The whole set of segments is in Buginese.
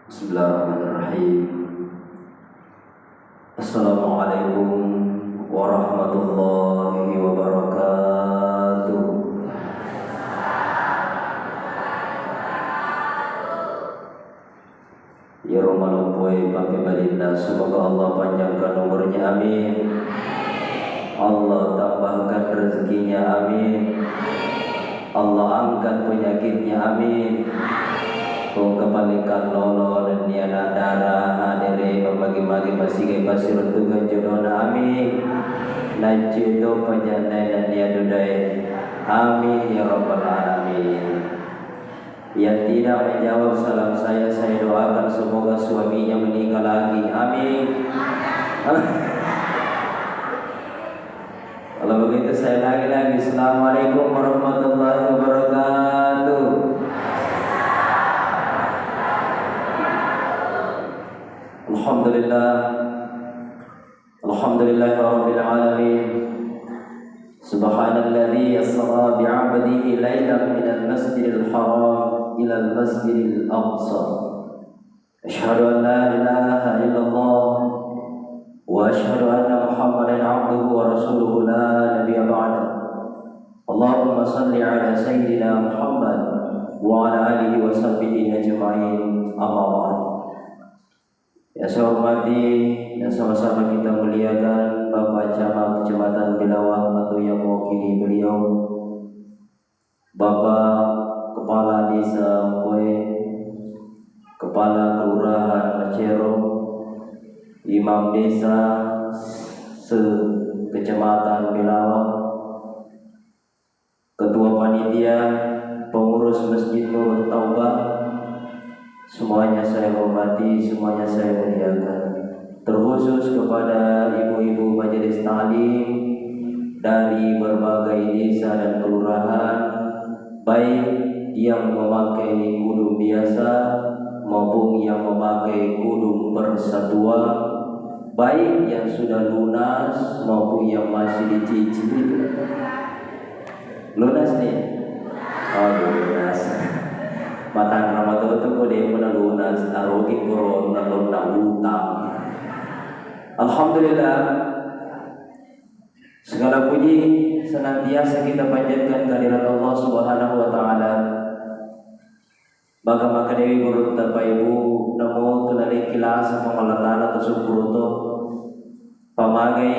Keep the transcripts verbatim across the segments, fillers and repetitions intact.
Bismillahirrahmanirrahim. Assalamualaikum warahmatullahi wabarakatuh. Iyaro maloppoe pappebalinna, semoga Allah panjangkan umurnya, amin. Allah tambahkan rezekinya, amin. Allah angkat penyakitnya, amin. Ko kepalekan lolo nennia anak dara hadere, mamagi-magi masigai pasiruntukan jodona, amin. Naccu to pajandae nennia dudae, amin ya rabbal alamin. Yang tidak menjawab salam saya, saya doakan semoga suaminya menikah lagi. Amin. Kalau begitu saya lagi-lagi. Assalamualaikum warahmatullahi wabarakatuh. Alhamdulillah. Alhamdulillahirabbil alamin. Subhanalladzi asra bi'abdihi lailan minal masjidil haram ilal masjidil aqsa. Asyhadu an la ilaha illallah wa asyhadu anna Muhammadan abduhu wa rasuluhu la nabiyya ba'dah. Allahumma salli ala sayyidina Muhammad wa ala alihi wa sahbihi ajma'in. Amma ba'd. Yang saya hormati dan sama-sama kita muliakan Bapak Camat Kecamatan Belawa atau yang mewakili beliau, Bapak Kepala Desa Koe, Kepala Kelurahan Macero, Imam Desa se-Kecamatan Belawa, Ketua Panitia, Pengurus Masjid Nurut Taubah, semuanya saya hormati, semuanya saya muliakan. Terkhusus kepada ibu-ibu majelis taklim dari berbagai desa dan kelurahan, baik yang memakai kudung biasa maupun yang memakai kudung persatuan, baik yang sudah lunas maupun yang masih dicicil. Lunas nih? Oh, lunas. Matanra matotu ko de' puna lunas, arogi korona, lonna utang. Alhamdulillah. Segala puji senantiasa kita panjatkan kehadirat Allah Subhanahu wa Ta'ala. Maka makkedawi gurutta, Bapak Ibu, namo tu nalekki lasa Puang Allah Ta'ala, to sukkuru to. Pamagai,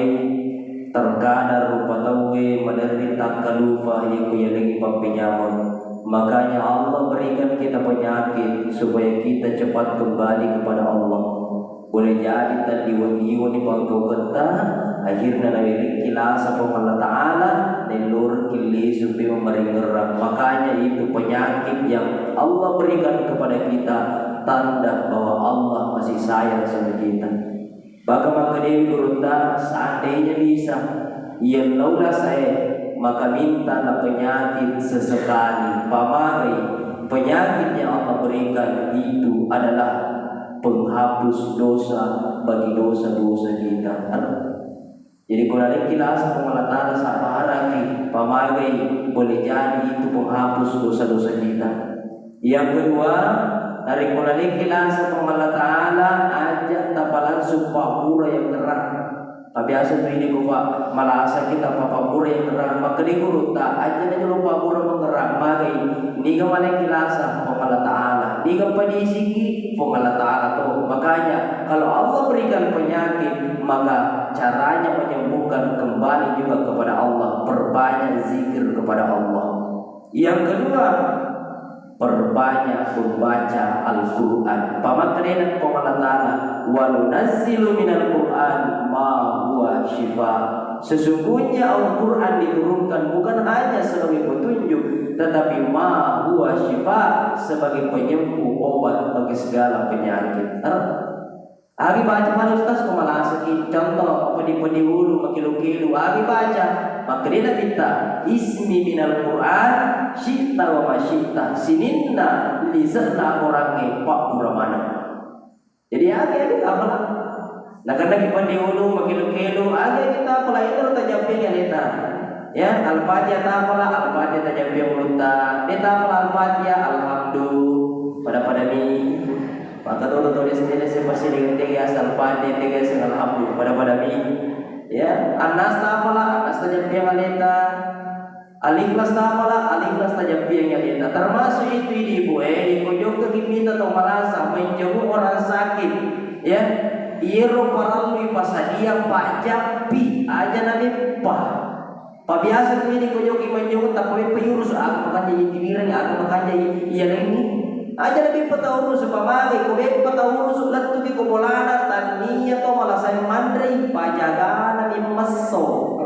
terkadang rupa tauwe maderri takkalupa yakko yalengngi pappenyameng. Makanya Allah berikan kita penyakit supaya kita cepat kembali kepada Allah. Boleh jadi taddiweng-diwenni pangkauketta, akhirna nawerekki lasa Puang Allah Ta'ala, naellorekki lisu memeng maringerrang. Makanya itu penyakit yang Allah berikan kepada kita, tanda bahwa Allah masih sayang sama kita. Bahkan makkedawi gurutta, seandainya bisa, iya lao lasae, maka mintalah penyakit sesekali. Pamagai, penyakit yang Allah berikan itu adalah penghapus dosa bagi dosa-dosa kita. Jadi, ko nalekki lasa Puang Allah Ta'ala, sabbaraki, pamagai, boleh jadi itu penghapus dosa-dosa kita. Yang kedua, narekko nalekki lasa Puang Allah Ta'ala, aja tapalangsung pabbura yang gerang. Tabiasa tu ini ko pa malasa kita pabbura yang gerang, makkedai gurutta, aja na jolo pabbura mengerang, magai, niga malekki lasa Puang Allah Ta'ala, niga padisiki Puang Allah Ta'ala to. Makanya, kalau Allah berikan penyakit, maka caranya menyembuhkan, kembali juga kepada Allah, perbanyak zikir kepada Allah. Yang kedua, perbanyak membaca Al-Quran. Pamakkedai Puang Allah Ta'ala, "Wa nunazzilu minal Quran ma huwa syifa." Sesungguhnya Al-Quran diturunkan bukan hanya sebagai petunjuk, tetapi ma huwa syifa, sebagai penyembuh, obat bagi segala penyakit. Agi baca pada ustaz ko malasaki, contoh, peddi-peddi ulu, makilu-kilu, agi baca, makkedai Nabitta, "Ismi minal Quran, syi'ta wa ma syi'ta." Sininna lise'na orangnge pabbura maneng. Jadi agi, agi tapala. Nakenna ki peddi ulu, makilu-kilu, agi, agi tapala, itu lo tajampingi aleta. Ya, Al-Fatihah tapala, Al-Fatihah tajampingi ulutta. De tapala Al-Fatihah, alhamdulillah. Pada-pada mi. Maka tuo-tuo tulis-tulis sipasiring tege asal pande tege asal alhamdulillah pada-pada mi. Ya, An-Nas tapala, An-Nas tajappiang aleta. Al-Ikhlas tapala, Al-Ikhlas tajappiang aleta. Termasuk itu idi ibu e, iko jokka kimita tau malasa, menjenguk orang sakit. Ya, iyero parallu ipasadia pajappi, aja nabeppa. Pabiasa tu ini ko joki manjong tappa beppa yurus, aga makanja i tiwireng, aga makanja i yalengi. Aja na beppa tau urus, pamagai ko beppa tau urus, lettuki ko bolana, tannia to malasai manrei, pajagana mi messo.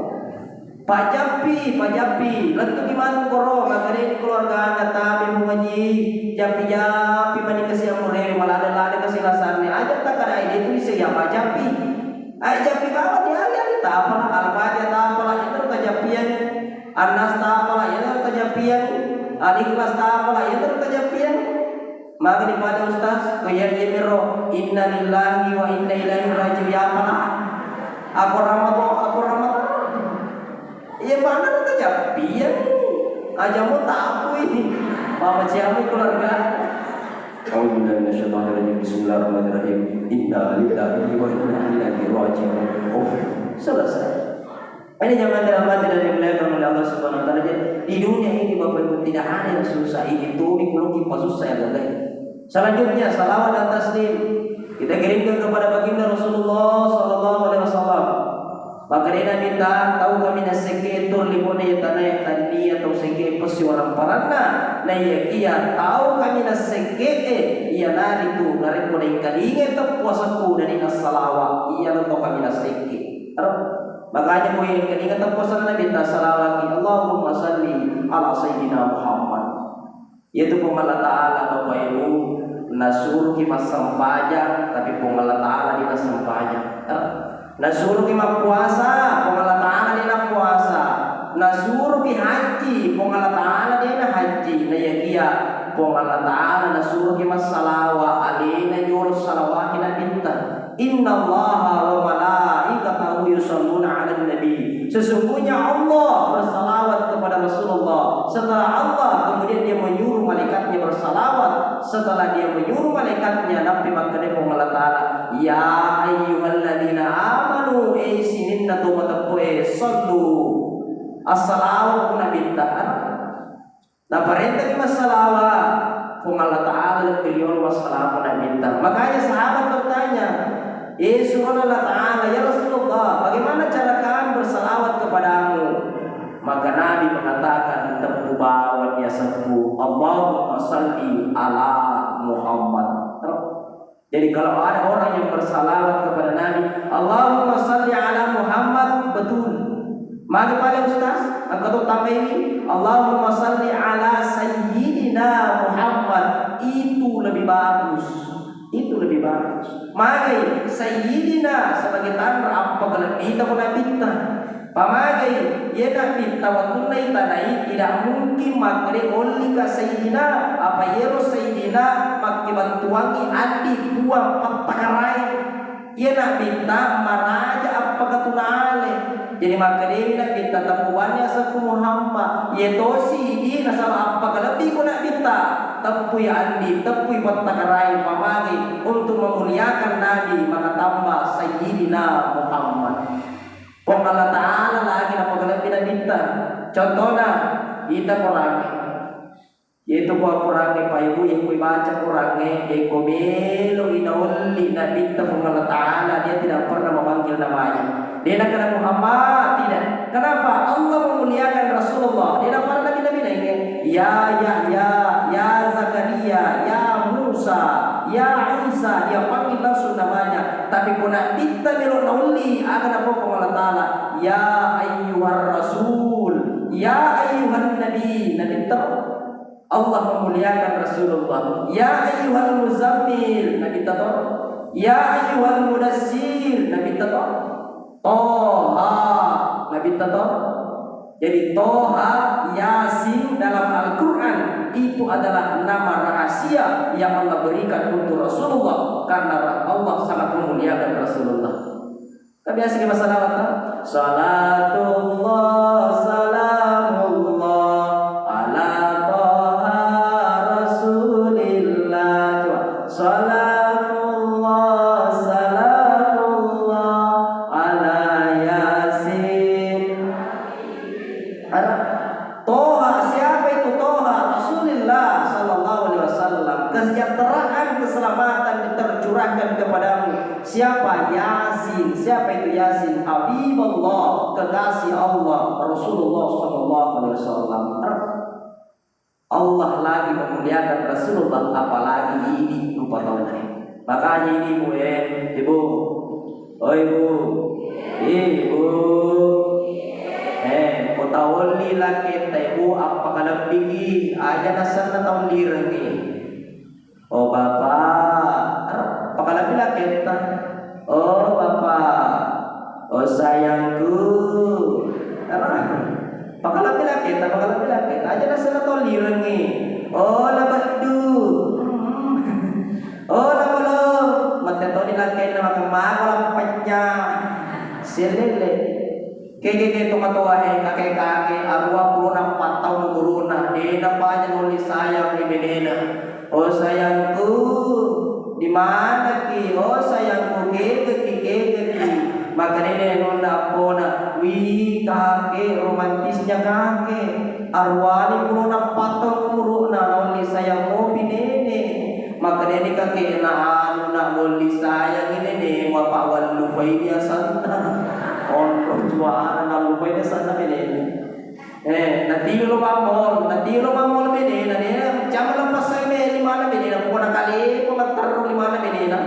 Pajappi, pajappi, lettuki manu koro, magareni keluargana, tabe muaji, jappi-jappi mani kasi amure, malada-lada kasi lasanne, aja takada ide tu ise ya pajappi. Ai, jappi bawang diari-ari tapala, Al-Fatihah tapala, itu tajappiang. An-Nas tapala, itu tajappiang. Al-Ikhlas tapala, itu tajappiang. Maka dipada ustaz, ko iya iya miro, inna lillahi wa inna ilaihi rajiun ya pala. Aku ramadan, aku ramadan. Iya mana tajappiang. Aja mau tahu ini. Mama ciamu keluarga. A'udzubillahi minasyaitonirrajim. Bismillahirrahmanirrahim. Inna lillahi wa inna ilaihi raji'un. Oh, selesai. Ini jamaah dirahmati dan dimuliakan oleh Allah Subhanahu wa Ta'ala. Jadi, di dunia ini, Bapak Ibu, tidak ada yang susah. Ini tuh, ini kulo kipas susah ya, guys. Selanjutnya, salawat dan taslim. Kita kirimkan kepada baginda Rasulullah sallallahu alaihi wasallam. Makkedai Nabitta, tau kami nassekke tur limone tanae tannia tau sekke pessiwarang paranna, naiyakia tau kami nassekke e, iyanaritu narekko naengkalingai teppuasekku nani nassalawa, iyaro tau kami nassekke. Ero, makanya ko engkalinga teppuasekna Nabitta salawaki, Allahumma salli ala sayyidina Muhammad. Iyatu Puang Allah Ta'ala, Bapak Ibu, nasuruki massempajang, tapi Puang Allah Ta'ala de' nassempajang. Eh, nasuruki mappuasa, Puang Allah Ta'ala de' nappuasa. Nasuruki haji, Puang Allah Ta'ala de' nahaji. Naiyakia Puang Allah Ta'ala nasuruki massalawa, alena jolo salawaki Nabitta. Innallaha wa malaikatahu yusalluna 'alan nabi. Sesungguhnya Allah bersalawat kepada Rasulullah. Setelah Allah, kemudian Dia menyuruh malaikatnya bersalawat. Setelah Dia menyuruh malaikatnya, nappi makkeda Puang Allah Ta'ala, "Ya ayyuhalladzina amanu, eh sininna to mateppu e, sallu." Assalamu Nabitta. Naparentaki massalawa, Puang Allah Ta'ala lebbi riolo massalawa Nabitta. Makanya sahabat bertanya, "Eh, surona Allah Ta'ala, ya Rasulullah, bagaimana cara kami bersalawat kepadamu?" Maka Nabi mengatakan, "Teppu bawang ya seppu, Allahumma salli ala Muhammad." Jadi kalau ada orang yang bersalawat kepada Nabi, "Allahumma salli ala Muhammad," betul. Magi pale Ustaz, engka to tambaini, "Allahumma salli ala sayyidina Muhammad," itu lebih bagus. Itu lebih bagus. Magai sayyidina sebagai tanra appagalebbita ko Nabitta. Pamagai, iye Nabitta wettunna itanai, tidak mungkin makkeda ollika Sayyidina, apa iyero Sayyidina makkebattuangngi andi puang pattakarae. Iye Nabitta maraja appakatuna ale. Jadi makkedai Nabitta teppuwanni asekku Muhammad. Iye tosi idi nasaba appakalebbi ko Nabitta. Teppui andi, teppui pattakarae, pamagai untuk memuliakan Nabi, maka tambah Sayyidina Muhammad. Puang Allah Ta'ala lagi napakalebbi Nabitta. Contohna, ita Korangnge. Yaitu ko Korangnge, Pak Ibu, yang ku baca Korangnge, yang ku melo inaolli Nabitta Puang Allah Ta'ala, dia tidak pernah memanggil namanya. Dia nak kena Muhammad, tidak. Kenapa? Allah memuliakan Rasulullah. Dia nak para nabi-nabi lainnya. Ya Yahya, ya Zakaria, ya Musa, ya Isa, dia panggil langsung namanya. Tapi ko Nabitta melo naolli, aga napau Puang Allah Ta'ala, "Ya ayyuhar rasul, ya ayyuhan nabi," Nabitta. Allah memuliakan Rasulullah. "Ya ayyuhal muzammil," Nabitta to. "Ya ayyuhal mudassir," Nabitta to. Toha, Nabitta to. Jadi Toha, Yasin dalam Al-Quran itu adalah nama rahasia yang Allah berikan untuk Rasulullah karena Allah sangat memuliakan Rasulullah. Kan biasa kita salawat, kan? Salatullah, salamullah, ala Toha Rasulillah. Coba. Salat Kesejahteraan, keselamatan tercurahkan kepadamu. Siapa? Yasin. Siapa itu Yasin? Habibullah, kekasih Allah, Rasulullah sallallahu alaihi wasallam. Allah lagi memuliakan Rasulullah, apalagi idi rupa taunna. Makanya idi, Bu, eh, Ibu. Oi, Bu. Ibu. Eh, ko taolli laketta, Ibu, appakalebbiki, aja nasenna taollirengngi. Oh, Bapak, pakalebbi laketta. Oh, Bapak, oh, sayangku. Pakalebbi laketta, pakalebbi laketta. Aja nasenna taollirengngi. Oh, la beddu. Hmm. Oh, la bolo. Mate toni laketta, makan mako la penya. Selele. Kege-kege tomatoae, kake-kake, aruwa pulona pattaung umuru'na, de'na paja naolli sayang ri benena. Oh sayangku, di manaki? Oh sayangku, kegeki, kegeki. Makkedani anunna appona, "Wih, kake, romantisnya kake. Aruwani pulona pattaung umuru'na, naolli sayang mopi nene." Makkedani kake'na, "Anu, nak, molli sayangi nenemu, apa wallupaini asanna." Onro juana nallupaini asanna benena. Eh, natiwi lo mammol, natiwi lo mammol benena, nena, cama leppassangi me limanna benena, pokona kalepa matterru limanna benena.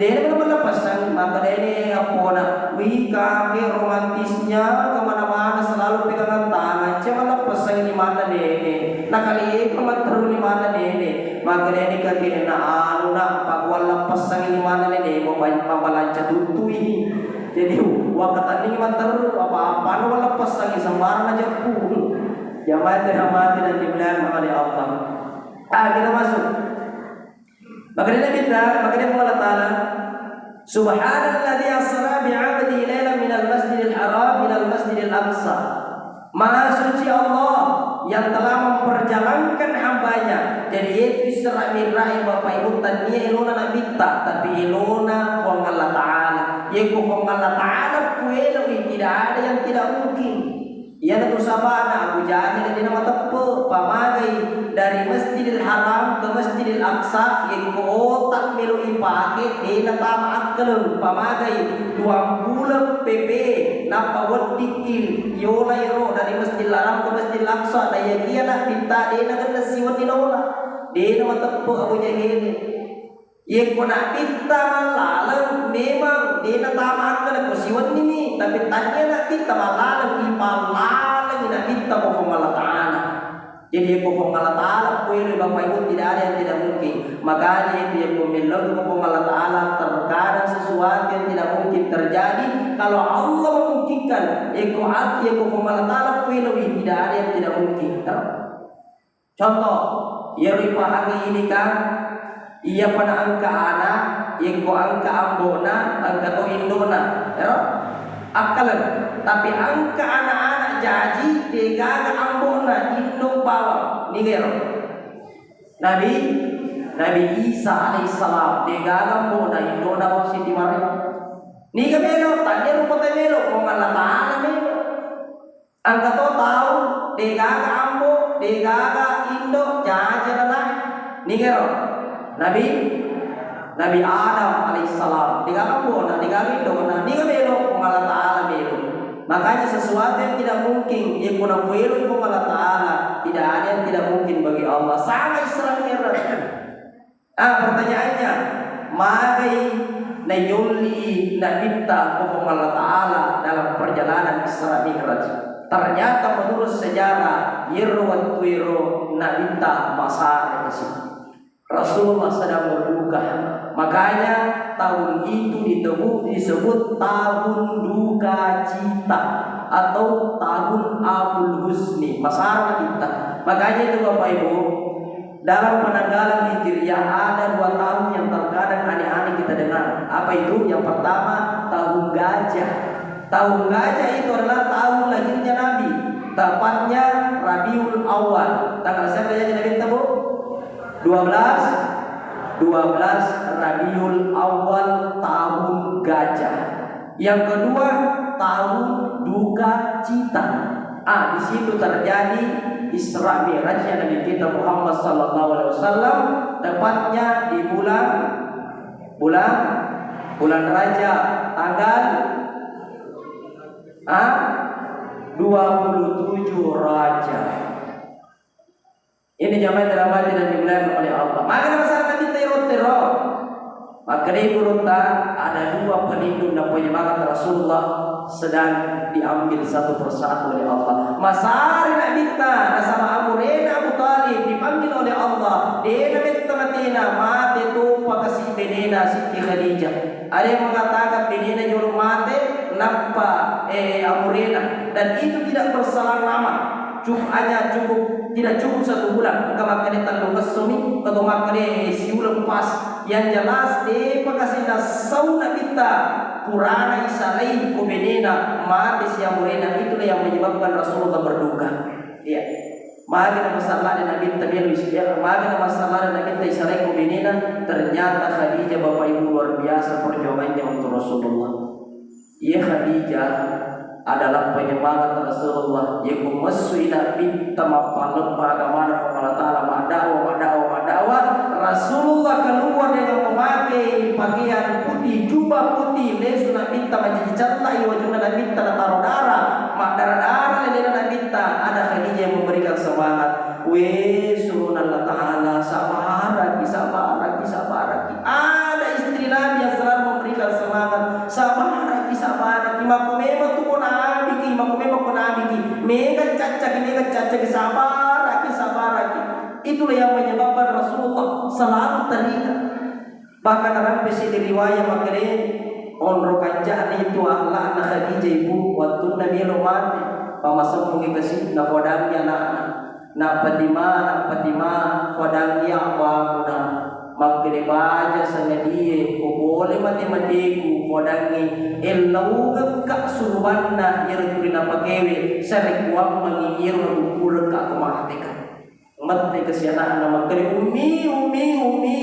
Dena melo malleppassangi, makkedani appona, "Wih, kake, romantisnya kemana-mana, selalu pegangan tangan, cama leppassangi limanna nene." Nakalepa matterru limanna nene. Makkedani kake'na, "Anu, nak, pakuwalleppassangi limanna nene, mabal-, mabalanca tuttui." Jadi, wakkatenningi matterru, apa-apana walleppassangi, sembarang najeppu. Jamaah yang dirahmati dan dimuliakan oleh Allah. Ah, kita masuk. Makkedani Nabitta, makkedani Puang Allah Ta'ala, "Subhanalladzi asra bi 'abdihi lailan minal masjidil haram ilal masjidil aqsa." Maha suci Allah yang telah memperjalankan hambanya. Jadi, yaitu Isra Mi'raj, Bapak Ibu, tania elona Nabitta, tapi elona Puang Allah Ta'ala. Yeko Puang Allah Ta'ala kueloi, tidak ada yang tidak mungkin. Iyanatu sabana Abu Jahil dena mateppe, pamagai dari Masjidil Haram ke Masjidil Aqsa, yeko otak melo ipake, dena tama akkaleng, pamagai duang puleng P P, nappa weddikki yolai ro dari Masjidil Haram ke Masjidil Aqsa, naiyakia Nabitta dena genne siwenni naola, dena mateppe Abu Jahil. Yekko Nabitta mallaleng, memang dena tama akkaleng ko siwennimi, tapi tania Nabitta mallaleng, ipallalengi Nabitta ko Puang Allah Ta'ala. Jadi, yekko Puang Allah Ta'ala kueloi, Bapak Ibu, tidak ada yang tidak mungkin. Makanya itu, yekko mellau ko Puang Allah Ta'ala, terkadang sesuatu yang tidak mungkin terjadi. Kalau Allah memungkinkan, yekko hati, yekko Puang Allah Ta'ala kueloi, tidak ada yang tidak mungkin. Contoh, iyaro ipahangi ini kan, iyapa na engka ana, yekko engka ambo'na, engka to indo'na, ero? Akkaleng. Tapi engka ana-ana jaji, degaga ambo'na, indo bawang. Niga ero? Nabi, Nabi Isa alaihissalam, degaga ambo'na, indo'na bawang Siti Maryam. Niga melo, tania rupa tai melo, Puang Allah Ta'ala melo. Engka to tau, degaga ambo, degaga indo, jaji anana. Nigaro? Nabi, Nabi Adam alaihissalam. Degaga ambo'na, degaga indo'na. Niga melo? Puang Allah Ta'ala melo. Makanya sesuatu yang tidak mungkin, yang kuna kuelo Puang Allah Ta'ala, tidak ada yang tidak mungkin bagi Allah. Sama Isra Mi'raj. Ah, pertanyaannya, magai nayolli Nabitta ko Puang Allah Ta'ala dalam perjalanan Isra Mi'raj? Ternyata menurut sejarah, iyero wettuero Nabitta masara kasi. Rasulullah sedang berduka. Makanya tahun itu ditebu-, disebut tahun duka cita atau tahun Abul Huzni. Masara Nabitta. Makanya itu, Bapak Ibu, dalam penanggalan Hijriah ada dua tahun yang terkadang aneh-aneh kita dengar. Apa itu? Yang pertama, tahun gajah. Tahun gajah itu adalah tahun lahirnya Nabi. Tepatnya Rabiul Awal. Tanggal siapa lahirnya Nabi kita, Bu? Dua belas, dua belas Rabiul Awal tahun gajah. Yang kedua, tahun duka cita. Ah, di situ terjadi Isra Mi'rajnya Nabi kita Muhammad sallallahu alaihi wasallam, tepatnya di bulan, bulan, bulan Rajab, tanggal, ah, dua puluh tujuh Rajab. Ini jamaah yang dirahmati dan dimuliakan oleh Allah. Maka masalah Nabi tero-tero. Makkedai gurutta, ada dua pelindung dan penyemangat Rasulullah sedang diambil satu persatu oleh Allah. Masari Nabitta, nasaba amurena Abu Thalib dipanggil oleh Allah. Dena metta matena, mate topa kasi benena Siti Khadijah. Ada yang mengatakan benena jolo mate, nappa, eh, amurena. Dan itu tidak berselang lama. Cukup, hanya cukup, tidak cukup satu bulan. Engka makkeda tellu ngessomi, atau makkeda siuleng pas. Yang jelas, depa kasi nasau Nabitta purana isalai ko benena, mate siamurena. Itulah yang menyebabkan Rasulullah berduka. Iya. Magi na masalade Nabitta melo is-, ya, magi na masalade Nabitta isalai ko benena, ternyata Khadijah, Bapak Ibu, luar biasa perjuangannya untuk Rasulullah. Iya, Khadijah adalah penyemangat Rasulullah. Iya, ku messui Nabitta mappalebba agamana Puang Allah Ta'ala, maddakwah, maddakwah, maddakwah. Rasulullah keluar dengan memakai pakaian putih, jubah putih, lesu Nabitta, mancicallai wajunna Nabitta, nataro darah, maddara-dara lelena Nabitta. Ada Khadijah yang memberikan semangat. We, surona Allah Ta'ala, sabaraki, sabaraki, sabaraki. Ada istri Nabi yang selalu memberikan semangat. Sabaraki, sabaraki. Makko memang tu ko nabiki, makko memang ko nabiki. Mega caccaki, mega caccaki, sabaraki, sabaraki. Itulah yang menyebabkan Rasulullah selalu teringat. Bahkan rampe seddi riwayat makkeda, onro kancana itu akhlakna Khadijah, Ibu, wattunna melo mate, pamasemmungi kasi, napodangi anakna. Nappatima, nappatima, podangi abbamuna. Makkeda baja sangadie, ko pole mate-mateku, podangi, ellaungekka surubanna iyaro tuli napakewe, sarekkuammengi iyaro nabukurekka ko mateka. Mette kasi anakna makkeda, "Ummi, ummi, ummi,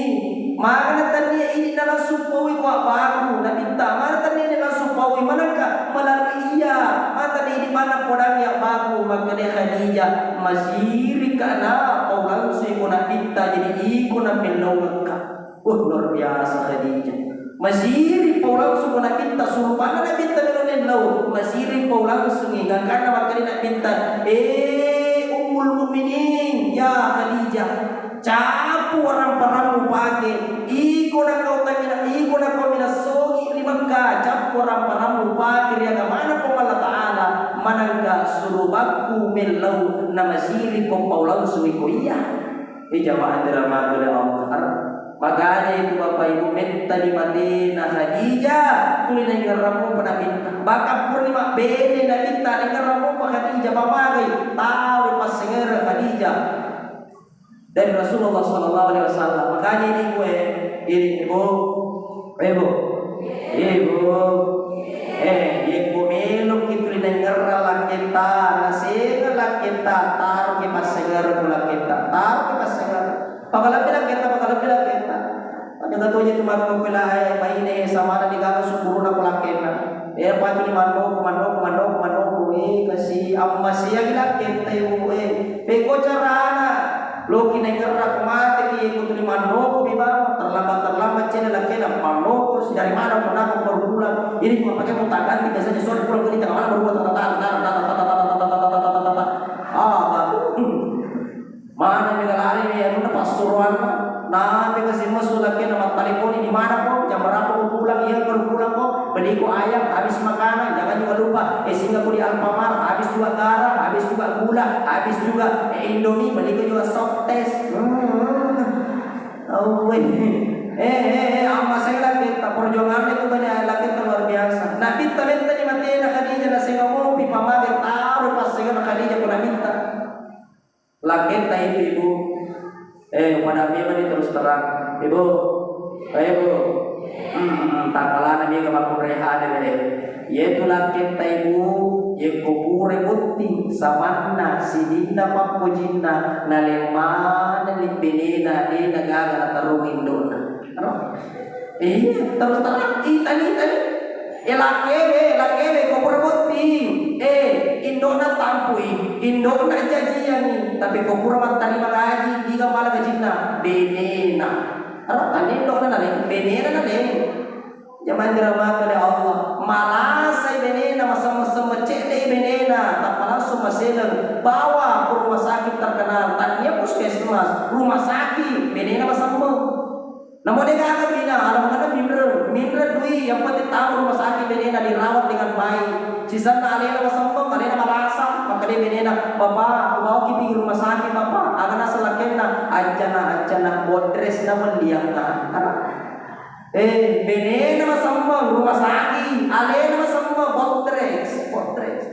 mana tania idi nalangsung paui ko abbaku?" Nabitta, "Mana tania idi nalangsung paui?" Manengka melalui iya, mata idi mana podangi abbaku, makkeda Khadijah, "Masirika na pau langsung ko Nabitta, jadi iko na mellongekka." Wah, luar biasa Khadijah. Masiri pau langsung ko Nabitta, surupanna Nabitta melo nellau. Masiri pau langsung, gangkanna makkeda Nabitta, "Eh, Ummul Mukminin, ya Khadijah, capu waramparammu pake. Iko nakau tamina, iko nakau minassogi ri Mekka, capu waramparammu pake ri agamana Puang Allah Ta'ala, manengka surubakku mellau na masiri ko pau langsung iko iya." Eh, jamaah dirahmati oleh Allah. Makanya itu Bapak Ibu, mettani matena Khadijah, tuli naingerrang mopa Nabitta. Bahkan purani mabbene Nabitta, naingerrang mopa Khadijah, pamagai, tau passengera Khadijah dari Rasulullah sallallahu alaihi wasallam. Makanya ini gue, ini Ibu, Ibu, Ibu, eh, yekko meloki tuli naingerrang lakketta, nasengeng lakketta, taroki passengera ku lakketta, taroki passengera. Pakalebbi lakketta, pakalebbi lakketta. Tapi katoje tu makkukku lae, baine samana digaga sukkuruna ko lakkenna. Eh, patu di mannoko, mannoko, mannoko, mannoko. Eh, kasi ammaseangi lakketta, eh, bu, eh. Peko carana. Loki naingerra ko mateki, eh, kutuli mannoko mi bawang. Terlambat, terlambat cena lakkenna mannoko. Sidari mana ko nako baru pulang. Ini cuma pakai mau taganti, biasanya sore pulang ke tengah malam baru buat tata, tata, tata. Ah, baru. Mana mega lari ni anunna passuroanna. Nape kasi messu lakkenna mattaliponi, "Di mana ko? Jam berapa ko pulang? Iya ko pulang ko? Beli ko ayam, habis makanan, jangan juga lupa. Eh, singgah ko di Alfamart, habis juga garam, habis juga gula, habis juga, eh, Indomie, beli ko juga soft tes." Hmm. Awwe. Eh, eh, eh, amma saya lakketta, perjuanganna itu banyak lakketta luar biasa. Nabitta mettani matena Khadijah, nasengeng mopi pamage taro passengerna Khadijah ko Nabitta. Lakketta itu, Ibu. Eh, pada memang ini terus terang. Ibu. Eh, Ibu. Hmm, takalana mega makkunrai hadir, eh. Iyetu lakketta, Ibu, yekko pura botting samanna, sininna pappojinna, nalemmana libbenena, de nagaga natarung indona. Ero? Iya, terus terang, itani, itani. Eh, lakkewe, lakkewe, ko pura botting. Eh, indona tampui. Indo'na jajiangngi, tapi ko pura mattarima gaji, niga mala gajinna? Benena. Ero, tania indo'na naleng, benena naleng. Jamang dirahmati oleh Allah, malasai benena, masemmeng-semmeng cedde'i benena, tappa langsung maseleng, bawa ke rumah sakit terkenal, tania puskesmas, rumah sakit, benena masemmeng. Namo degaga bina, ala mengena minreng, minreng dui, yang penting tamu rumah sakit benena dirawat dengan baik. Sisenna alena masemmeng, alena malasa, makkeda benena, "Bapak, aku bawa ki pergi rumah sakit, Bapak." Aga naseng lakkenna, "Accana, accana, bodres na mellianna." Eh, benena masemmeng rumah sakit, alena masemmeng bodres, bodres.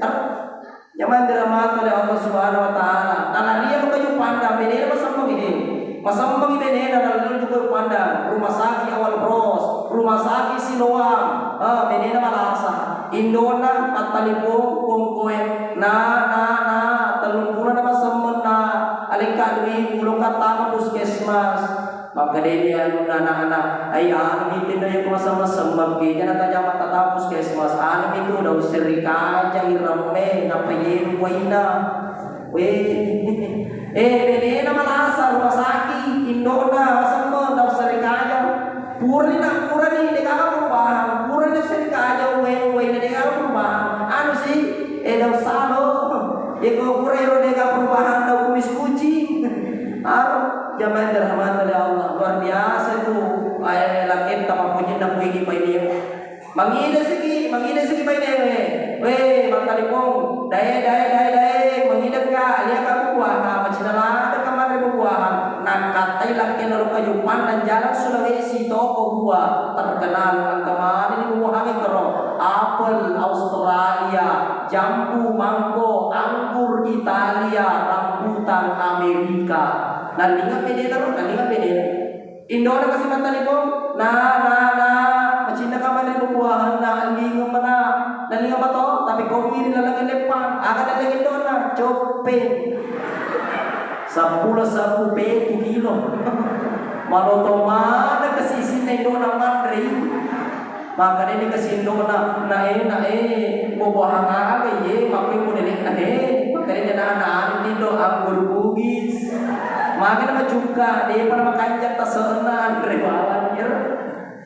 Jamang dirahmati oleh Allah Subhanahu wa Ta'ala. Nalariang kaju pandang, benena masemmeng ini. Masemmeng benena, nalariang kaju pandang. Rumah sakit Awal Bros, rumah sakit Siloam. Ah, benena malasa. Indona mattalipong kongkoe. Na, na, na, tellung pulona masemmeng na. Alekka dui, ulokka tama puskesmas. Makkedai anunna anak-anak, "Ai, anu mi tinro iya ko masemmeng-semmeng ki, jana tajama tata puskesmas, anu mi tu daun serikaja iremme, nappa yelu wainna." Weh, eh, benena malasa rumah sakit, indona masemmeng daun serikaja. Purani na, purani degaga perubahan, purani daun serikaja, weh, weh, degaga perubahan. Anu sih, eh, daun salo. Iya ko pura ero degaga perubahan daun kumis kucing. Aro, jamaah dirahmati oleh Allah, luar biasa itu, eh, laketta mappojinna kuini bainemu. Mangida siki, mangida siki bainewe. Weh, mattalipong. Dae, dae, dae, dae, mangidakka, aliaka bubuaha, macina ladeka manre bubuaha. Nakattai lakkenna lokka Jupang dan jalan Sulawesi toko buah terkenal, engka manenni bubuahangnge kero. Apel Australia, jambu, mangko, anggur Italia, rambutan Amerika. Nallinga benena ro, nallinga benena. Indona kasi mattalipong, na, na, na, macinna kamari bubuahanna, allingeng mana, nallinga mato, tapi ko wiri laleng leppang, aga nallinga indona, coppe. Seppulo seppulo pitu kilo. Maloto mana kasi isinna indona manre. Makkedani kasi indona, "Nae, nae, bubuahan aga iye, makkui mulelekna he?" Makkedani anak-anak, "Anu tindo anggur bugis." Makana macukka, depa na makanja tasenna anre bawang iyaro.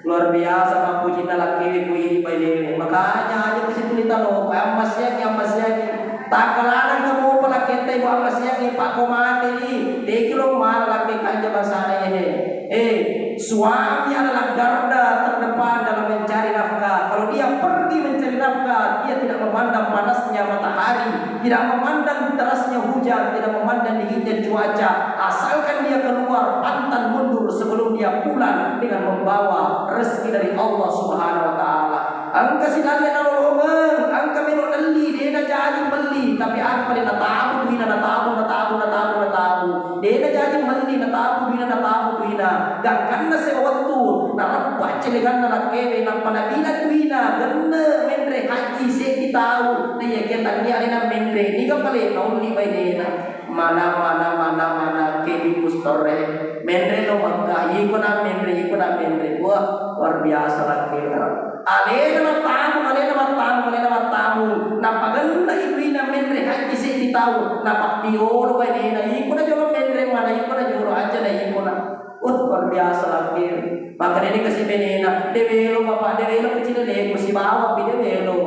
Luar biasa mappujinna lakkewe ku idi bainewe. Makanya aja kasi tuli talo, ammasiangi, ammasiangi. Takkalanang kamu palakketta ibu ammasiangi, pakko mateni. Teki lo mala lakke kanja bangsana iye he. Eh, suami adalah garda terdepan dalam mencari nafkah. Kalau dia pergi mencari nafkah, dia tidak memandang panasnya matahari, tidak memandang derasnya hujan, tidak memandang dinginnya cuaca. Asalkan dia keluar, pantang mundur sebelum dia pulang dengan membawa rezeki dari Allah Subhanahu wa Ta'ala. Engka sidalle nalolongeng, engka melo nelli, de najaji melli, tapi aga pale natabu duina, natabu, natabu, natabu, natabu. De najaji melli, natabu duina, natabu duina. Gangkanna sewa wettu, nareppa celenganna lakkewe, nappa nabina duina, genne menre haji seddi tau. Naiyakia tannia alena menre, niga pale naulli bainena. Mana, mana, mana, mana, kebi mustorre. Menre lo Mekka, iko na menre, iko na menre. Wah, luar biasa lakkewe. Alena mattamu, alena mattamu, alena mattamu. Nappa genne iduina menre haji seddi tau. Nappa diolo bainena, iko na jolo menre mana, iko na jolo aja na iko na. Wah, luar biasa lakkewe. Makkedani kasi benena, "De welo, Bapak, de welo kecil de, sibawa pi de welo."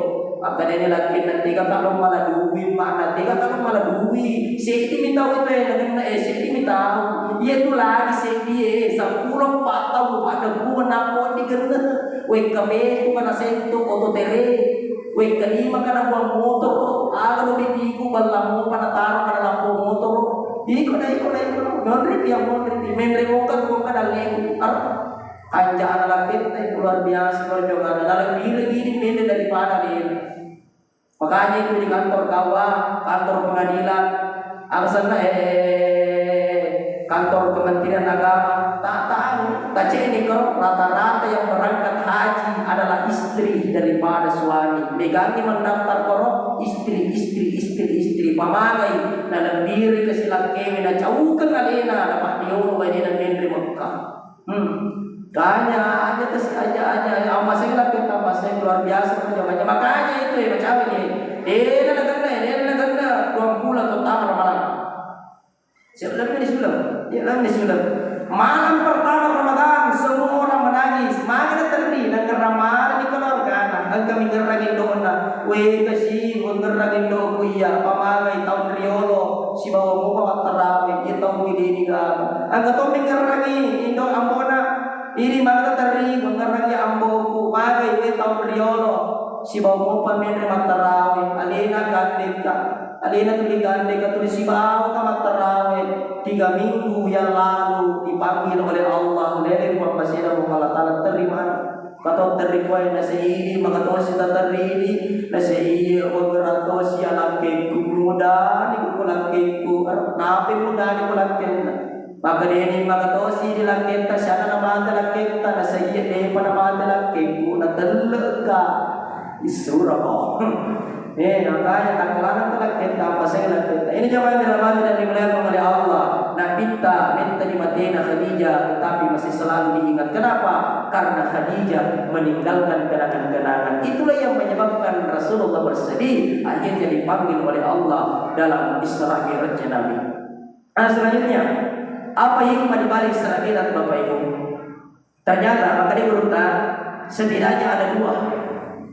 Makkedani lakkenna, "Tega kalo mala duwi, mana tega kalo mala duwi? Seddi mi tau itu, eh, nagenna, eh, seddi mi tau. Iya tu lagi seddi, eh, seppulo empat tau, Pak, de bukan nappo digenne. Wekka betu kana sentu oto tere. Wekka lima kana buang motor, aga lo bitiku, balla mopa nataro kana lampu motor." Iko na, iko na, iko na. Monri pi, monri pi. Menre moka tu moka dalleku. Ar-, kanjana laketta itu luar biasa perjuanganna. Nalebbireng ini mende daripada dia. Makanya itu di kantor K U A, kantor pengadilan, alasanna, eh, kantor Kementerian Agama, tak tahu, tak cek ini kok rata-rata yang berangkat haji adalah istri daripada suami. Megangi mendaftar koro istri, istri, istri, istri. Pamagai, nalebbireng kasi lakkewe, nacaukeng alena, napadiolo bainena menre Mekka. Hmm. Kanya aja kasi, aja, aja, aja. Ammaseng lakkewe, ammaseng luar biasa perjuangannya. Makanya itu ya, macam ini. Dena nagenna, dena nagenna, dua puluh atau Siap lebih disulap, siap lebih disulap. Malam pertama Ramadan, semua orang menangis. Magi naterri, nangerrang manenni keluargana. Engka mingerrang indo'na. Wé kasi, mengerrang indo'ku iya. Pamagai taung riolo, sibawa mopa mattarawe. Iya taung ideni gaga. Engka to mingerrangi indo' ambona. Idi magi naterri, mengerrangi amboku. Magai wé taung riolo, sibawa mopa menre mattarawe. Alena gandekka. Alena tuli gandeka, tuli sibawaka mattarawe. Tiga minggu yang lalu dipanggil oleh Allah, lele ri pappasena Puang Allah Ta'ala, terri mani. Katau terri kuae, naseidi, maka tosi taterri idi, naseidi, wagera tosi alakkekku, mudani ku lakkekku, nape mudani ku lakkenna. Maka deni, maka tosi di lakketta, siapa namate lakketta, nasaiye depa namate lakkekku, natelleka. Issurako. Eh, makanya takkalana tu lakketta, apa saya lakketta. Ini jamaah dirahmati dan dimuliakan oleh Allah. Nabitta metta di matena Khadijah, tetapi masih selalu diingat. Kenapa? Karena Khadijah meninggalkan kenangan-kenangan. Itulah yang menyebabkan Rasulullah bersedih, akhirnya dipanggil oleh Allah dalam Isra Mi'rajnya Nabi. Nah, selanjutnya, apa hikmah di balik Isra Mi'raj, Bapak Ibu? Ternyata, maka dia berunta, setidaknya ada dua.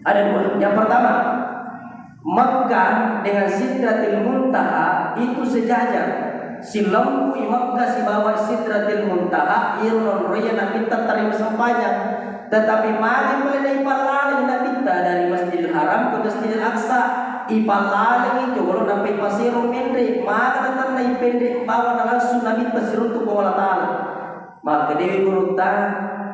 Ada dua. Yang pertama, Makkah dengan Sidratil Muntaha itu sejajar. Silempui Makkah sibawa Sidratil Muntaha, iro nonroiya Nabitta tarima sempajang. Tetapi magi pole naipallaleng Nabitta dari Masjidil Haram ke Masjidil Aqsa. Ipallalengi jolo nappa ipasero menre, magi natanna ipenre bawa na langsung Nabitta siruntu Puang Allah Ta'ala. Makkedawi gurutta,